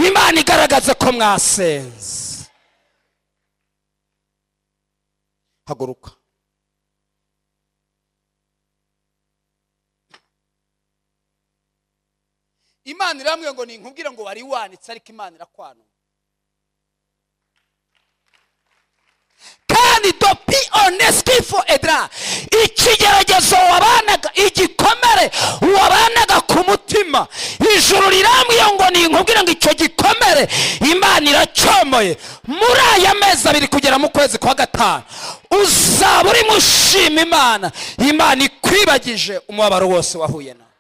Imana igaragaze ko mwasenze. Haguruka. Imana irambwiye ngo ninkubwire ngo wari wanitse, ariko Imana irakwanura. Kandi dopi onestifo edra, ikigeragezo wabanaga, igikomere wabanaga ku mutima, ijuru rirambwiye ngo ninkubwire ngo icyo gikomere Imana iracyomoye. Muri aya mezi abiri kugera mu kwezi kwa gatanu uzaba uri mushima Imana. Imana ikwibagije umubabaro wose wahuye nawo.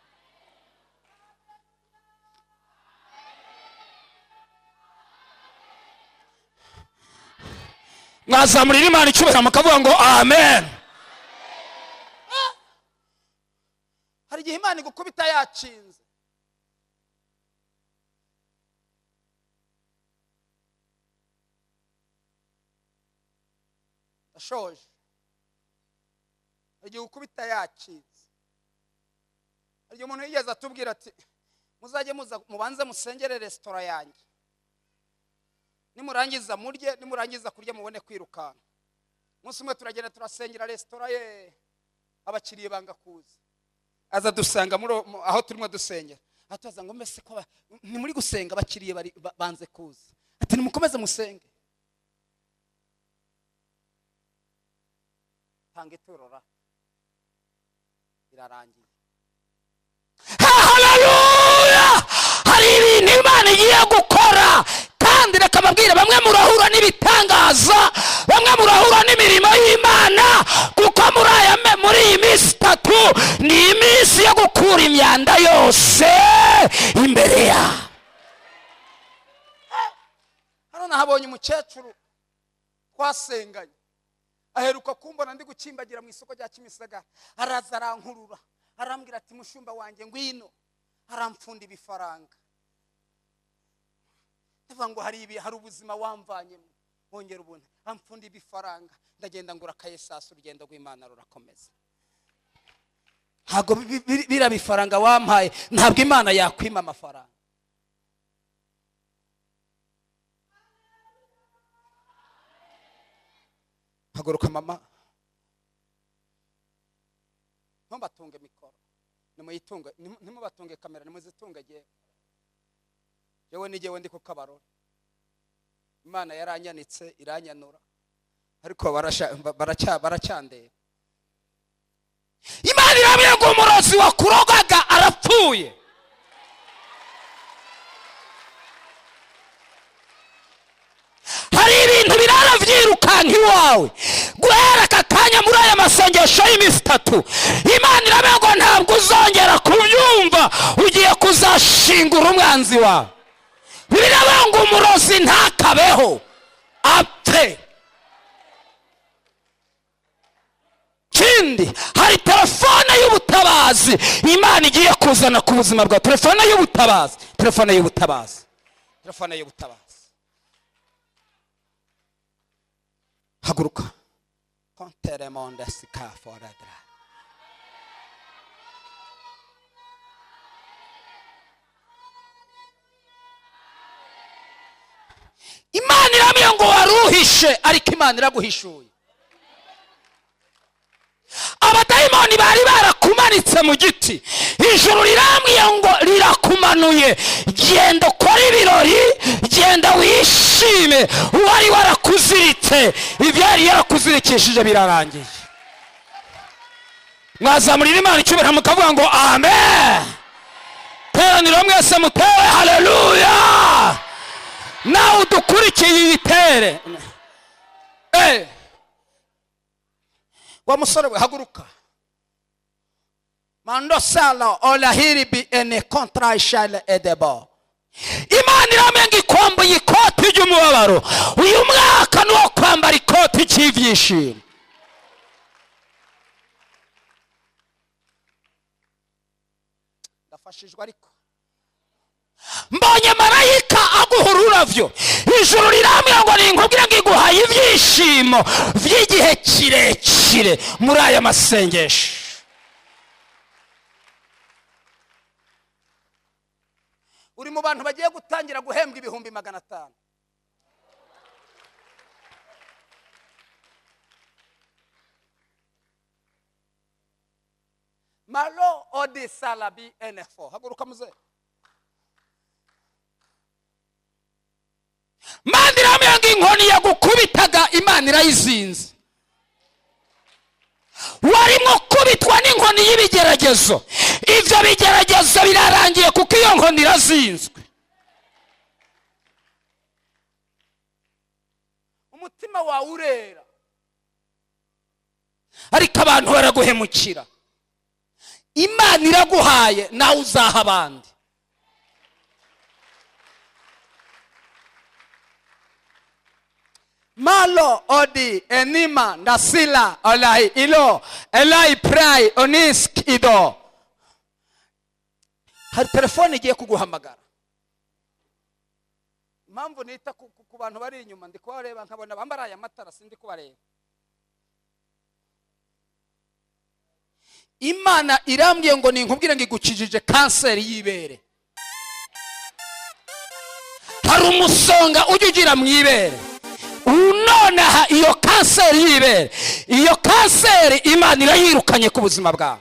Mwazamurira Imana icyubahiro mukavuga ngo amen. Hari igihe Imana igukubita yakinze. Ndashoje. Hari igihe ukubita yakinze. Hari igihe umuntu yigeze atubwira ati muzajye muza mubanze musengere resitora yanjye, nimurangiza murye, nimurangiza kurya mubone kwirukanka. Umunsi umwe turagenda turasengera resitora ye, abakiriya banga kuza. Aza dusanga muri aho turimo dusengera, atubaza ngo: "Mbese ko ntimuri gusenga, abakiriya bari banze kuza?" Ati: "Nimukomeze musenge." Tanga ituro ra, birarangiye. Haleluya! Hari ibintu Imana igiye gukora, kandi reka mbabwire, bamwe murahura n'ibitangaza, bamwe murahura n'imirimo y'Imana, kuko muri iyi minsi 3 ni iminsi yo gukura imyanda yose imbere yawe. Hano nahabonye umukecuru twasenganye, aheruka kumbona ndi gukimbagira mu isoko rya Kimisagara. Araza arankurura, arambwira ati: "Mushumba wanjye, ngwino." Aramfunda ibifaranga. Ndavuga ngo hari ibi, hari ubuzima wamvanyemo, wongera ubuntu. Amfunda ibifaranga, ndagenda ngura akayesasi, urugendo rw'Imana rurakomeza. Ntabwo biriya bifaranga wampaye, ntabwo Imana yakwima amafaranga. Haguruka mama, ntubatunge mikoro, nimuyitunge, ntimubatunge kamera, nimuzitunge. Jyewe, jewe ni jyewe ndi ku kabarore. Imana yaranyanitse, iranyanura, ariko baracyandeba. Imana irabwira ngo umurozi wakurogaga arapfuye. Hari ibintu birara byirukanka iwawe guhera aka kanya muri aya masengesho y'iminsi 3. Imana irabwira ngo ntabwo uzongera kubyumva, ugiye kuzashingura umwanzi wawe. Biravuga ngo umurozi ntakabeho, apfe. Ikindi, hari telefone y'ubutabazi Imana igiye kuzana ku buzima bwawe. Telefone y'ubutabazi, telefone y'ubutabazi, telefone y'ubutabazi. Haguruka. Konteremonde sikaforadra. Imana iramubwira ngo waruhishe, ariko Imana iraguhishuye. Abadayimoni bari barakumanitse mu giti, ijuru rirambwiye ngo rirakumanuye. Genda ukore ibirori, genda wishime. Uwari warakuziritse, ibyo yari yarakuzirikishije birarangiye. Mwazamurira Imana icyubahiro mukavuga ngo amen. Teraniro mwese mutere haleluya. Nawe udukurikiye, uyitere. Wa musore we, haguruka. Mandosala olahiribi ene kontra ishale edebo. Imana iramenga ikomboye ikoti ry'umubabaro. Uyu mwaka ni uwo kwambara ikoti ry'ibyishimo. Ndafashijwe ariko. Mbonye marayika aguha ururabyo. Ijuru rirambwira ngo ninkubwire ngo iguhaye ibyishimo by'igihe kirekire muri aya masengesho. Uri mu bantu bagiye gutangira guhembwa 500,000. Malo odi salabi nfo. Haguruka muzehe. Imana irambwira ngo inkoni yagukubitaga, Imana irayizinze. Warimo kubitwa n'inkoni y'ibigeragezo, ibyo bigeragezo birarangiye kuko iyo nkoni irazinzwe. Umutima wawe urera, ariko abantu baraguhemukira. Imana iraguhaye, nawe uzaha abandi. Malo odi enima ndasila olai ilo elai prai onisk ido. Hari telefone igiye kuguhamagara. Impamvu nita ku bantu bari inyuma, ndi kubareba nkabona bambara aya matara, sindi kubareba. Imana irambwiye ngo ninkubwire ngo igukijije kanseri y'ibere. Hari umusonga ujya ugira mu ibere. Nonaha iyo kanseri y'ibere, iyo kanseri, Imana irayirukanye ku buzima bwawe.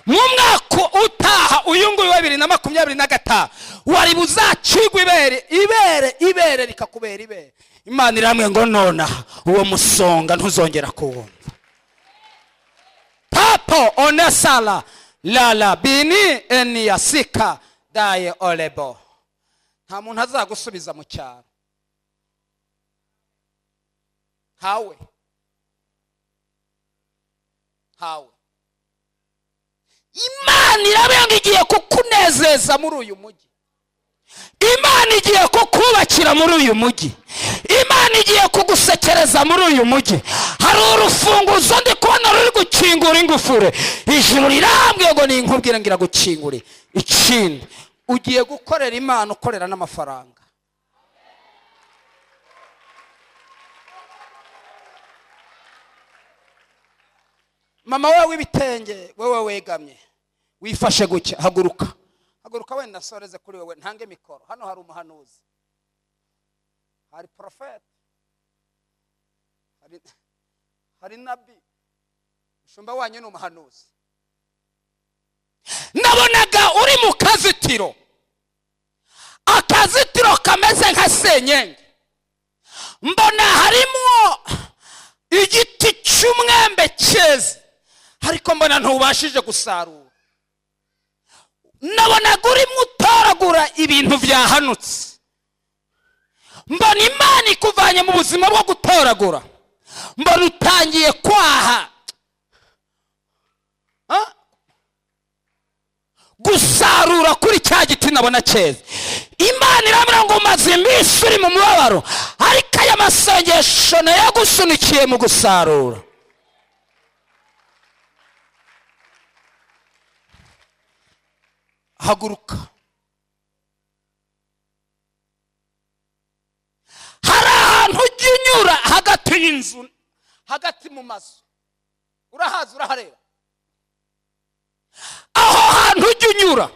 Mu mwaka utaha, uyu nguyu wa 2025, wari buzacigwe ibere, ibere, ibere rikakubera ibere. Imana iramwe ngo nonaha uwo musonga ntuzongera kuwumva. Papo onesala lala bini eniyasika daye olebo. Nta muntu azagusubiza mu cyaro, ntawe, ntawe. Imana irabenga, igiye kukunezeza muri uyu mujyi. Imana igiye kukubakira muri uyu mujyi. Imana igiye kugusekereza muri uyu mujyi. Hari urufunguzo ndi kubona ruri gukingura ingufure. Ijuru rirambwiye ngo ninkubwire ngo iragukingure. Ikindi, ugiye gukorera Imana ukorera n'amafaranga. Mama we w'ibitenge, wewe wegamye wifashe gutya, haguruka, haguruka. Wenda nsoreze kuri wewe, ntange mikoro. Hano hari umuhanuzi, hari porofeti, hari nabi. Umushumba wanyu ni umuhanuzi. Nabonaga uri mu kazitiro, akazitiro kameze nka senyenge. Mbona harimo igiti cy'umwembe cyeze, ariko mbona ntubashije gusarura. Nabonaga urimo utoragura ibintu byahanutse. Mbona Imana ikuvanye mu buzima bwo gutoragura, mbona utangiye kwaha, gusarura kuri cya giti nabona cyeze. Imana irambwira ngo umaze iminsi uri mu mubabaro, ariko aya masengesho nayo yagusunikiye mu gusarura. Haguruka. Hari ahantu ujya unyura hagati y'inzu, hagati mu mazu, urahazi, urahareba. Aho hantu ujya unyura,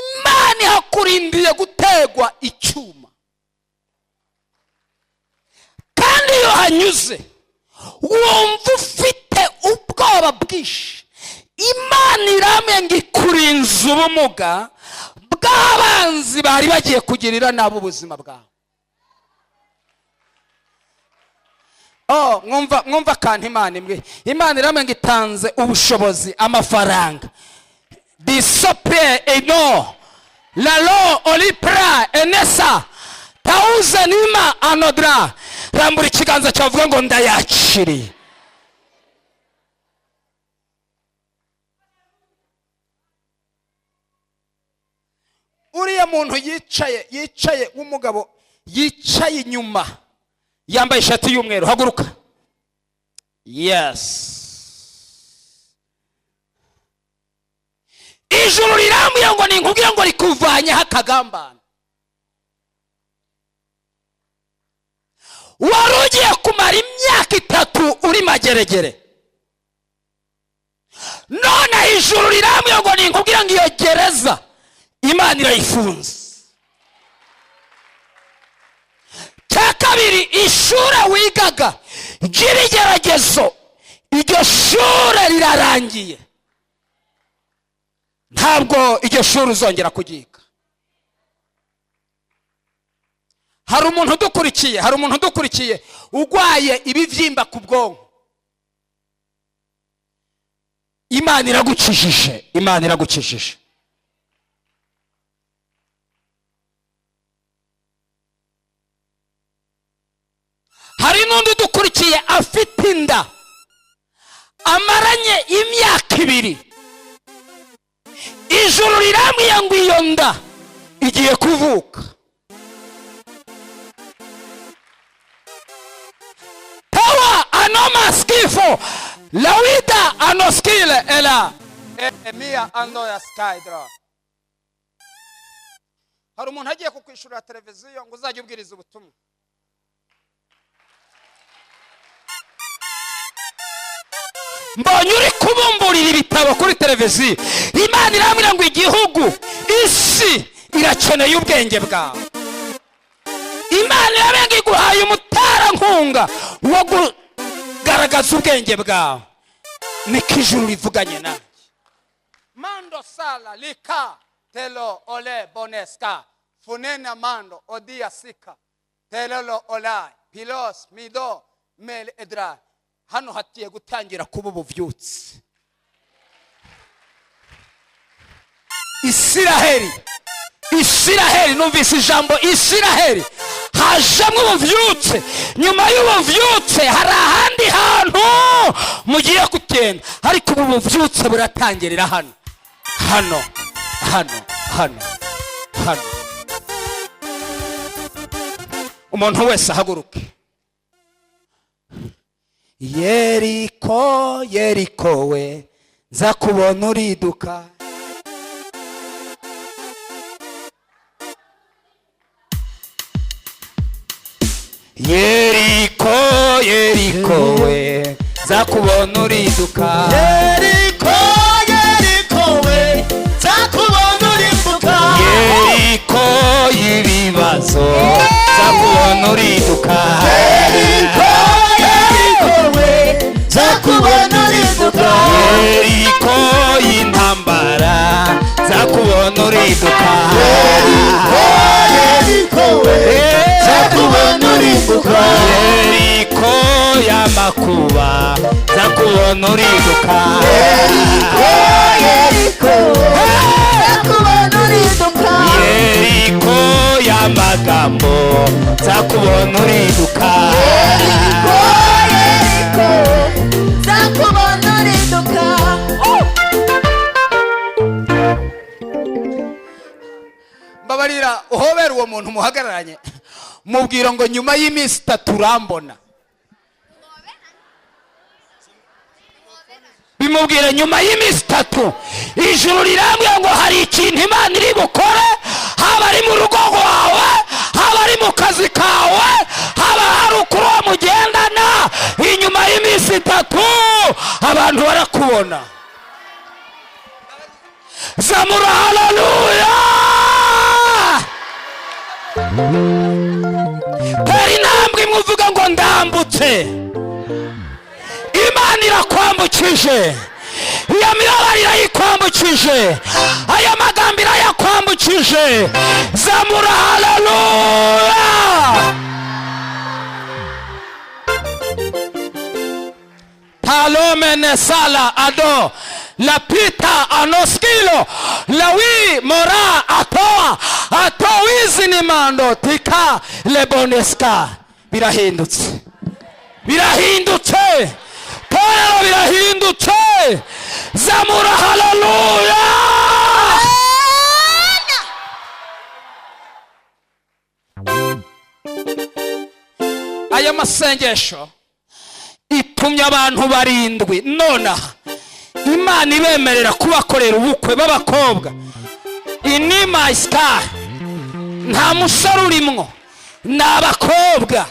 Imana ihakurindiye gutegwa icyuma. Kandi iyo hanyuze wumva ufite ubwoba bwinshi. Imana iramye ngo ikurinze ubumuga bw'abanzi bari bagiye kugirira nabi ubuzima bwawe. Oh, mwumva, mwumva akantu Imana imwe. Imana iramye ngo itanze ubushobozi, amafaranga disopre eno lalo olipra enesa tauze nima anodra. Rambura ikiganza cyavuga ngo ndayakiriye. Uriya muntu yicaye w'umugabo yicaye inyuma yambaye ishati y'umweru, haguruka. Yes, ijuru rirambuye ngo ninkubwire ngo rikuvanyeho akagambane. Wari ugiye kumara imyaka 3 uri mageregere, none ijuru rirambuye ngo ninkubwire ngo iyo gereza Imana irayifunze. Cya kabiri, ishuri wigaga ry'ibigeragezo, iryo shuri rirarangiye, ntabwo iryo shuri uzongera kugiga. Hari umuntu udukurikiye, hari umuntu udukurikiye urwaye ibibyimba ku bwonko. Imana iragukijije, Imana iragukijije. Hari n'undi udukurikiye afite inda amaranye imyaka 2, ijuru riramwiye ngo iyo nda igiye kuvuka. Tawa anomaskifo lawida anoskile ela emia andoya skydra. Hari umuntu agiye kukwishurira televiziyo ngo uzajye ubwiriza ubutumwa. Mbonye uri kubumburira ibitabo kuri televiziyo. Imana irambwira ngo igihugu, isi Irakeneye ubwenge bwawe. Imana irabenga iguhaye umuterankunga wo kugaragaza ubwenge bwawe. Niko ijuru rivuganye nanjye. Mando sala lika telo ole boneska funena mando odia sika telelo olai pilos mido mel edra. Hano hatiye gutangira kuba ubuvyutse. Isiraheli, Isiraheli, numvise ijambo Isiraheli, hajemo ubuvyutse. Nyuma y'ubuvyutse hari ahandi hantu mugiye kugenda, ariko ubu buvyutse buratangirira hano, hano, hano, hano, hano. Umuntu wese ahaguruke. Yeriko, Yeriko we, nza kubona uriduka. Yeriko, Yeriko we, nza kubona uriduka. Yeriko, Yeriko we, nzakubona urimbuka. Yeriko y'ibibazo, nza kubona uriduka. Yeriko, Yeriko we, nzakubona urimbuka. Yeriko y'intambara, nza kubona uriduka. Yeriko, Yeriko we, nzakubona urimbuka. Yeriko y'amakuba, nza kubona uriduka. Yeriko, Yeriko we, nzakubona uriduka. Yeriko y'amagambo, nza kubona uriduka. Yeriko, Yeriko, nzakubona uriduka. Mbabarira uhobera uwo muntu muhagararanye, mubwira ngo nyuma y'iminsi 3 urambona. Bimubwira nyuma y'iminsi 3 ijuru rirambwira ngo hari ikintu Imana iri bukore, haba ari mu rugo rwawe, haba ari mu kazi kawe, haba hari ukuri uwo mugendana. Inyuma y'iminsi 3 abantu barakubona. Zamura haleluya. Tera intambwe imwe uvuga ngo ndambutse. Imana irakwambukije, iyo mibabaro irayikwambukije, aya magambo irayakwambukije. Zamura haleluya. Palomene sala ado lapita anoskilo lawi mora atoa atowizi ni mando tika leboneska. Birahindutse, birahindutse torero, birahindutse. Zamura haleluya. Aya masengesho itumye abantu 7 nonaha Imana ibemerera kubakorera ubukwe b'abakobwa. Inima star, nta musore urimwo, ni abakobwa.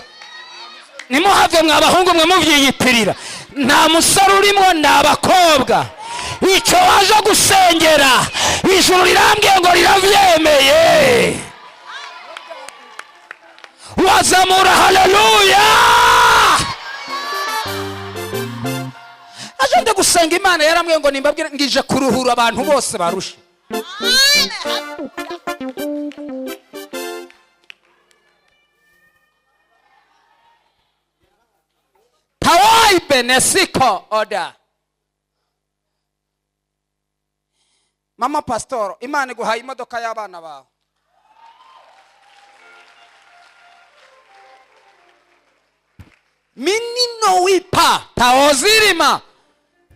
Nimuhave mwa bahungu mwe mubyiyitirira, nta musore urimwo, ni abakobwa. Icyo waje gusengera ijuru rirambwiye ngo rirabyemeye. Wazamura haleluya. Aje ndi gusenga Imana yarambwiye ngo nimbabwire ngije kuruhura abantu bose barusha. Tawai benesiko oda. Mama pastor, Imana iguhaye imodoka y'abana bawe. Minino wipa taozirima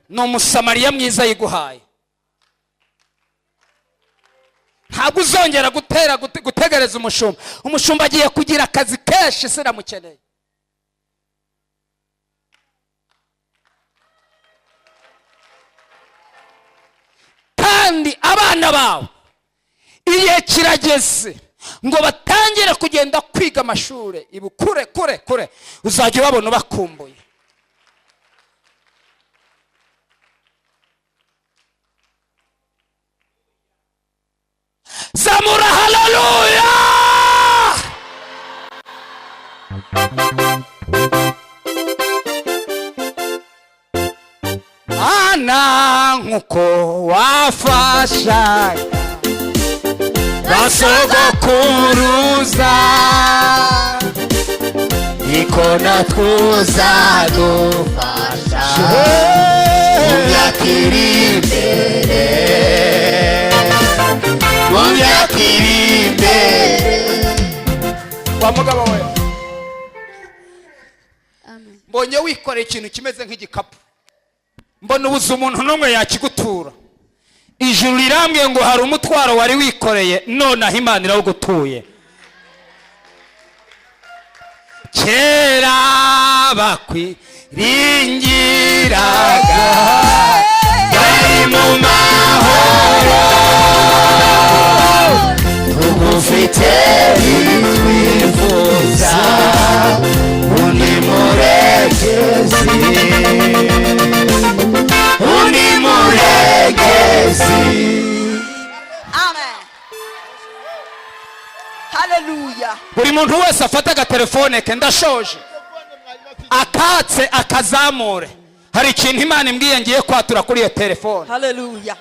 no Musamariya mwiza yiguhaye. Ntabwo uzongera gutera gutegereza umushumba. Umushumba agiye kugira akazi kenshi, siramukeneye. Kandi abana bawe igihe kirageze ngo batangire kugenda kwiga amashure ibu kure kure kure, uzajya ubabona ubakumbuye. Zamura haleluya. Mana, nkuko wafashaga basogokuruza, niko natwe uzadufasha mu myaka iri imbere, mu myaka iri imbere. Wa mugabo we, mbonye wikoreye ikintu kimeze nk'igikapu, mbona ubuze umuntu n'umwe yakigutura. Ijuru rirambwiye ngo hari umutwaro wari wikoreye, nonaho Imana irawugutuye. Kera bakwiringiraga bari mu mahoro, tugufite ntitwifuza undi muregezi, undi muregezi. Amen. Hallelujah. Buri muntu wese afate agatelefone ke, ndashoje, akatse akazamure. Hari ikintu Imana imbwiye ngiye kwatura kuri iyo telefone. Hallelujah.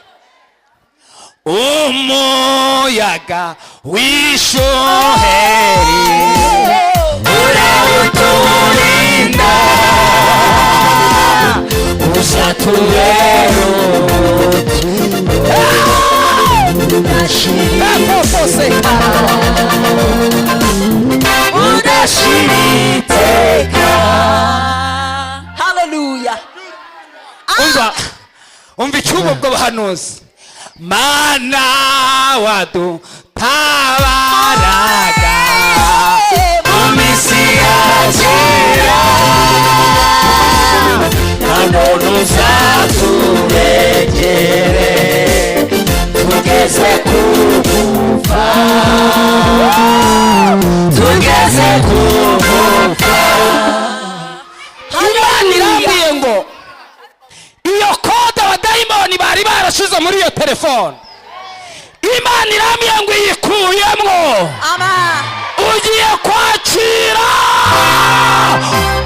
Umuyaga w'ishuheri urawuturinda, uzatubera udashira, udashira iteka. Hallelujah. Umva, umva icyubu ubwo buhanuzi. Mana wadutabaraga mu minsi ya kera, na none uzaturegere tugeze ku gupfa, tugeze ku gupfa. Imana irambwiye ngo iyo kode abadayimoni bari barashize muri iyo telefone, Imana irambwiye ngo iyikuyemwo. Amen. Ugiye kwakira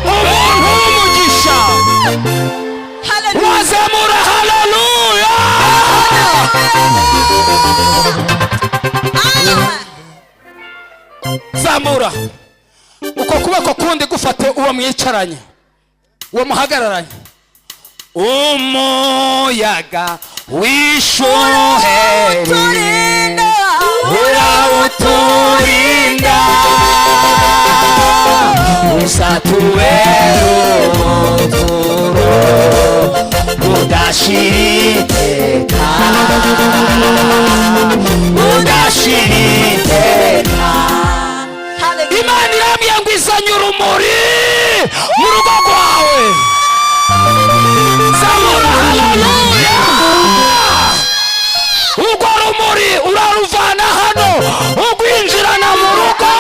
umuntu w'umugisha. Hallelujah. Wazamura haleluya. Amen. Zamura uko kuboko kundi, gufate uwo mwicaranye, uwo muhagararanye. Umuyaga w'ishuheri Turinda. urawuturinda, uzatubera ubuturo budashira iteka, budashira iteka. Hallelujah. Imana irambwiye ngo izanye urumuri mu rugo rwawe. Zamura haleluya. Urwo rumuri uraruvana hano ugwinjirana mu rugo.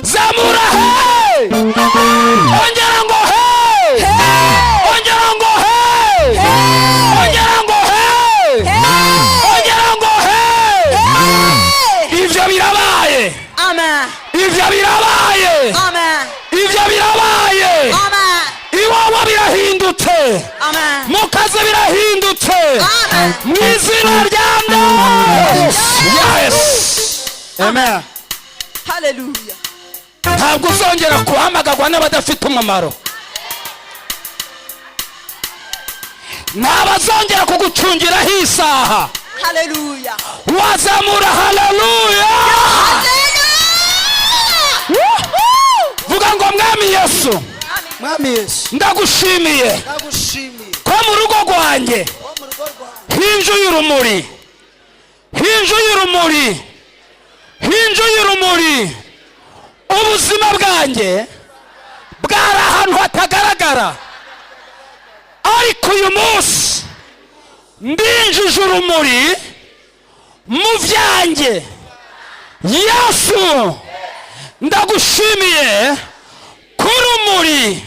Zamura he, ongera ngo he, ongera ngo he, ongera ngo he, ongera ngo he. Ibyo birabaye. Amen. Ibyo birabaye. Amen. Ibyo birabaye. Amen. Iwawa birahindutse. Amen. Mu kazi birahindutse. Amen. Mu izina rya Yesu. Amen. Hallelujah. Ntabwo uzongera guhamagarwa n'abadafite umumaro, ntabazongera kugucungiraho isaha. Hallelujah. Wazamura haleluya. Vuga ngo: "Mwami Yesu, Mwami Yesu, ndagushimiye ndagushimiye ko mu rugo rwanjye ko mu rugo rwanjye hinjiye urumuri, hinjiye urumuri, hinjiye urumuri. Ubuzima bwanjye bwari ahantu hatagaragara, ariko uyu munsi ndinjije urumuri mu byanjye. Yesu, ndagushimiye Kubw'urumuri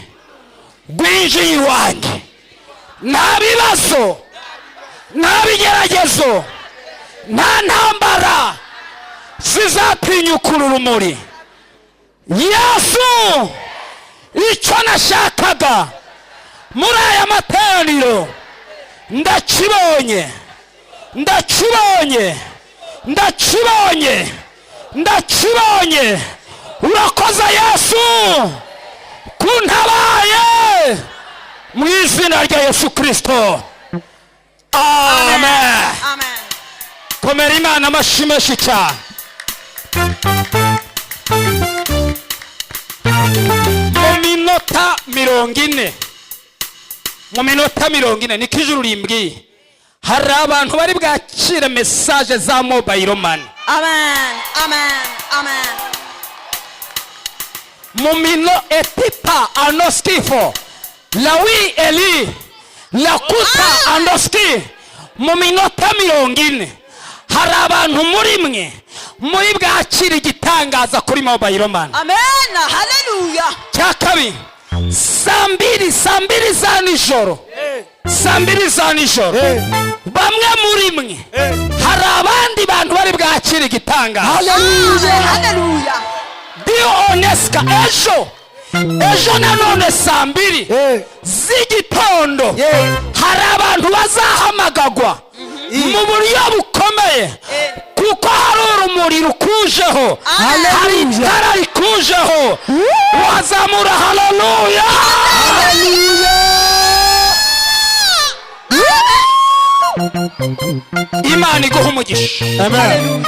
rwinjiye iwanjye, nta bibazo, nta bigeragezo, nta ntambara zizatinyukura urumuri. Yesu, icyo nashakaga muri aya materaniro ndakibonye, ndakibonye, ndakibonye, ndakibonye. Urakoze Yesu kuntabaye, mu izina rya Yesu Kirisito, amen. Amen. Komera Imana amashyi menshi cyane. Mu minota 40, mu minota 40, niko ijuru rimbwiye, hari abantu bari bwakire message za mobile money. Amen. Amen. Amen. Mumino etipa anoskifo lawi eli lakuta andoski. Mu minota 40 hari abantu muri mwe muri bwakira igitangaza kuri mobile money. Amen. Hallelujah. Cya kabiri, saa 2, saa 2 za nijoro, saa 2 za nijoro, bamwe muri mwe hari abandi bantu bari bwakira igitangaza. Amen. Hallelujah. Dio onesika, ejo, ejo nanone saa 2 z'igitondo hari abantu bazahamagagwa mu buryo bukomeye, kuko hari urumuri rukujeho, hari itara rikujeho. Wazamura haleluya. Imana iguha umugisha. Amen.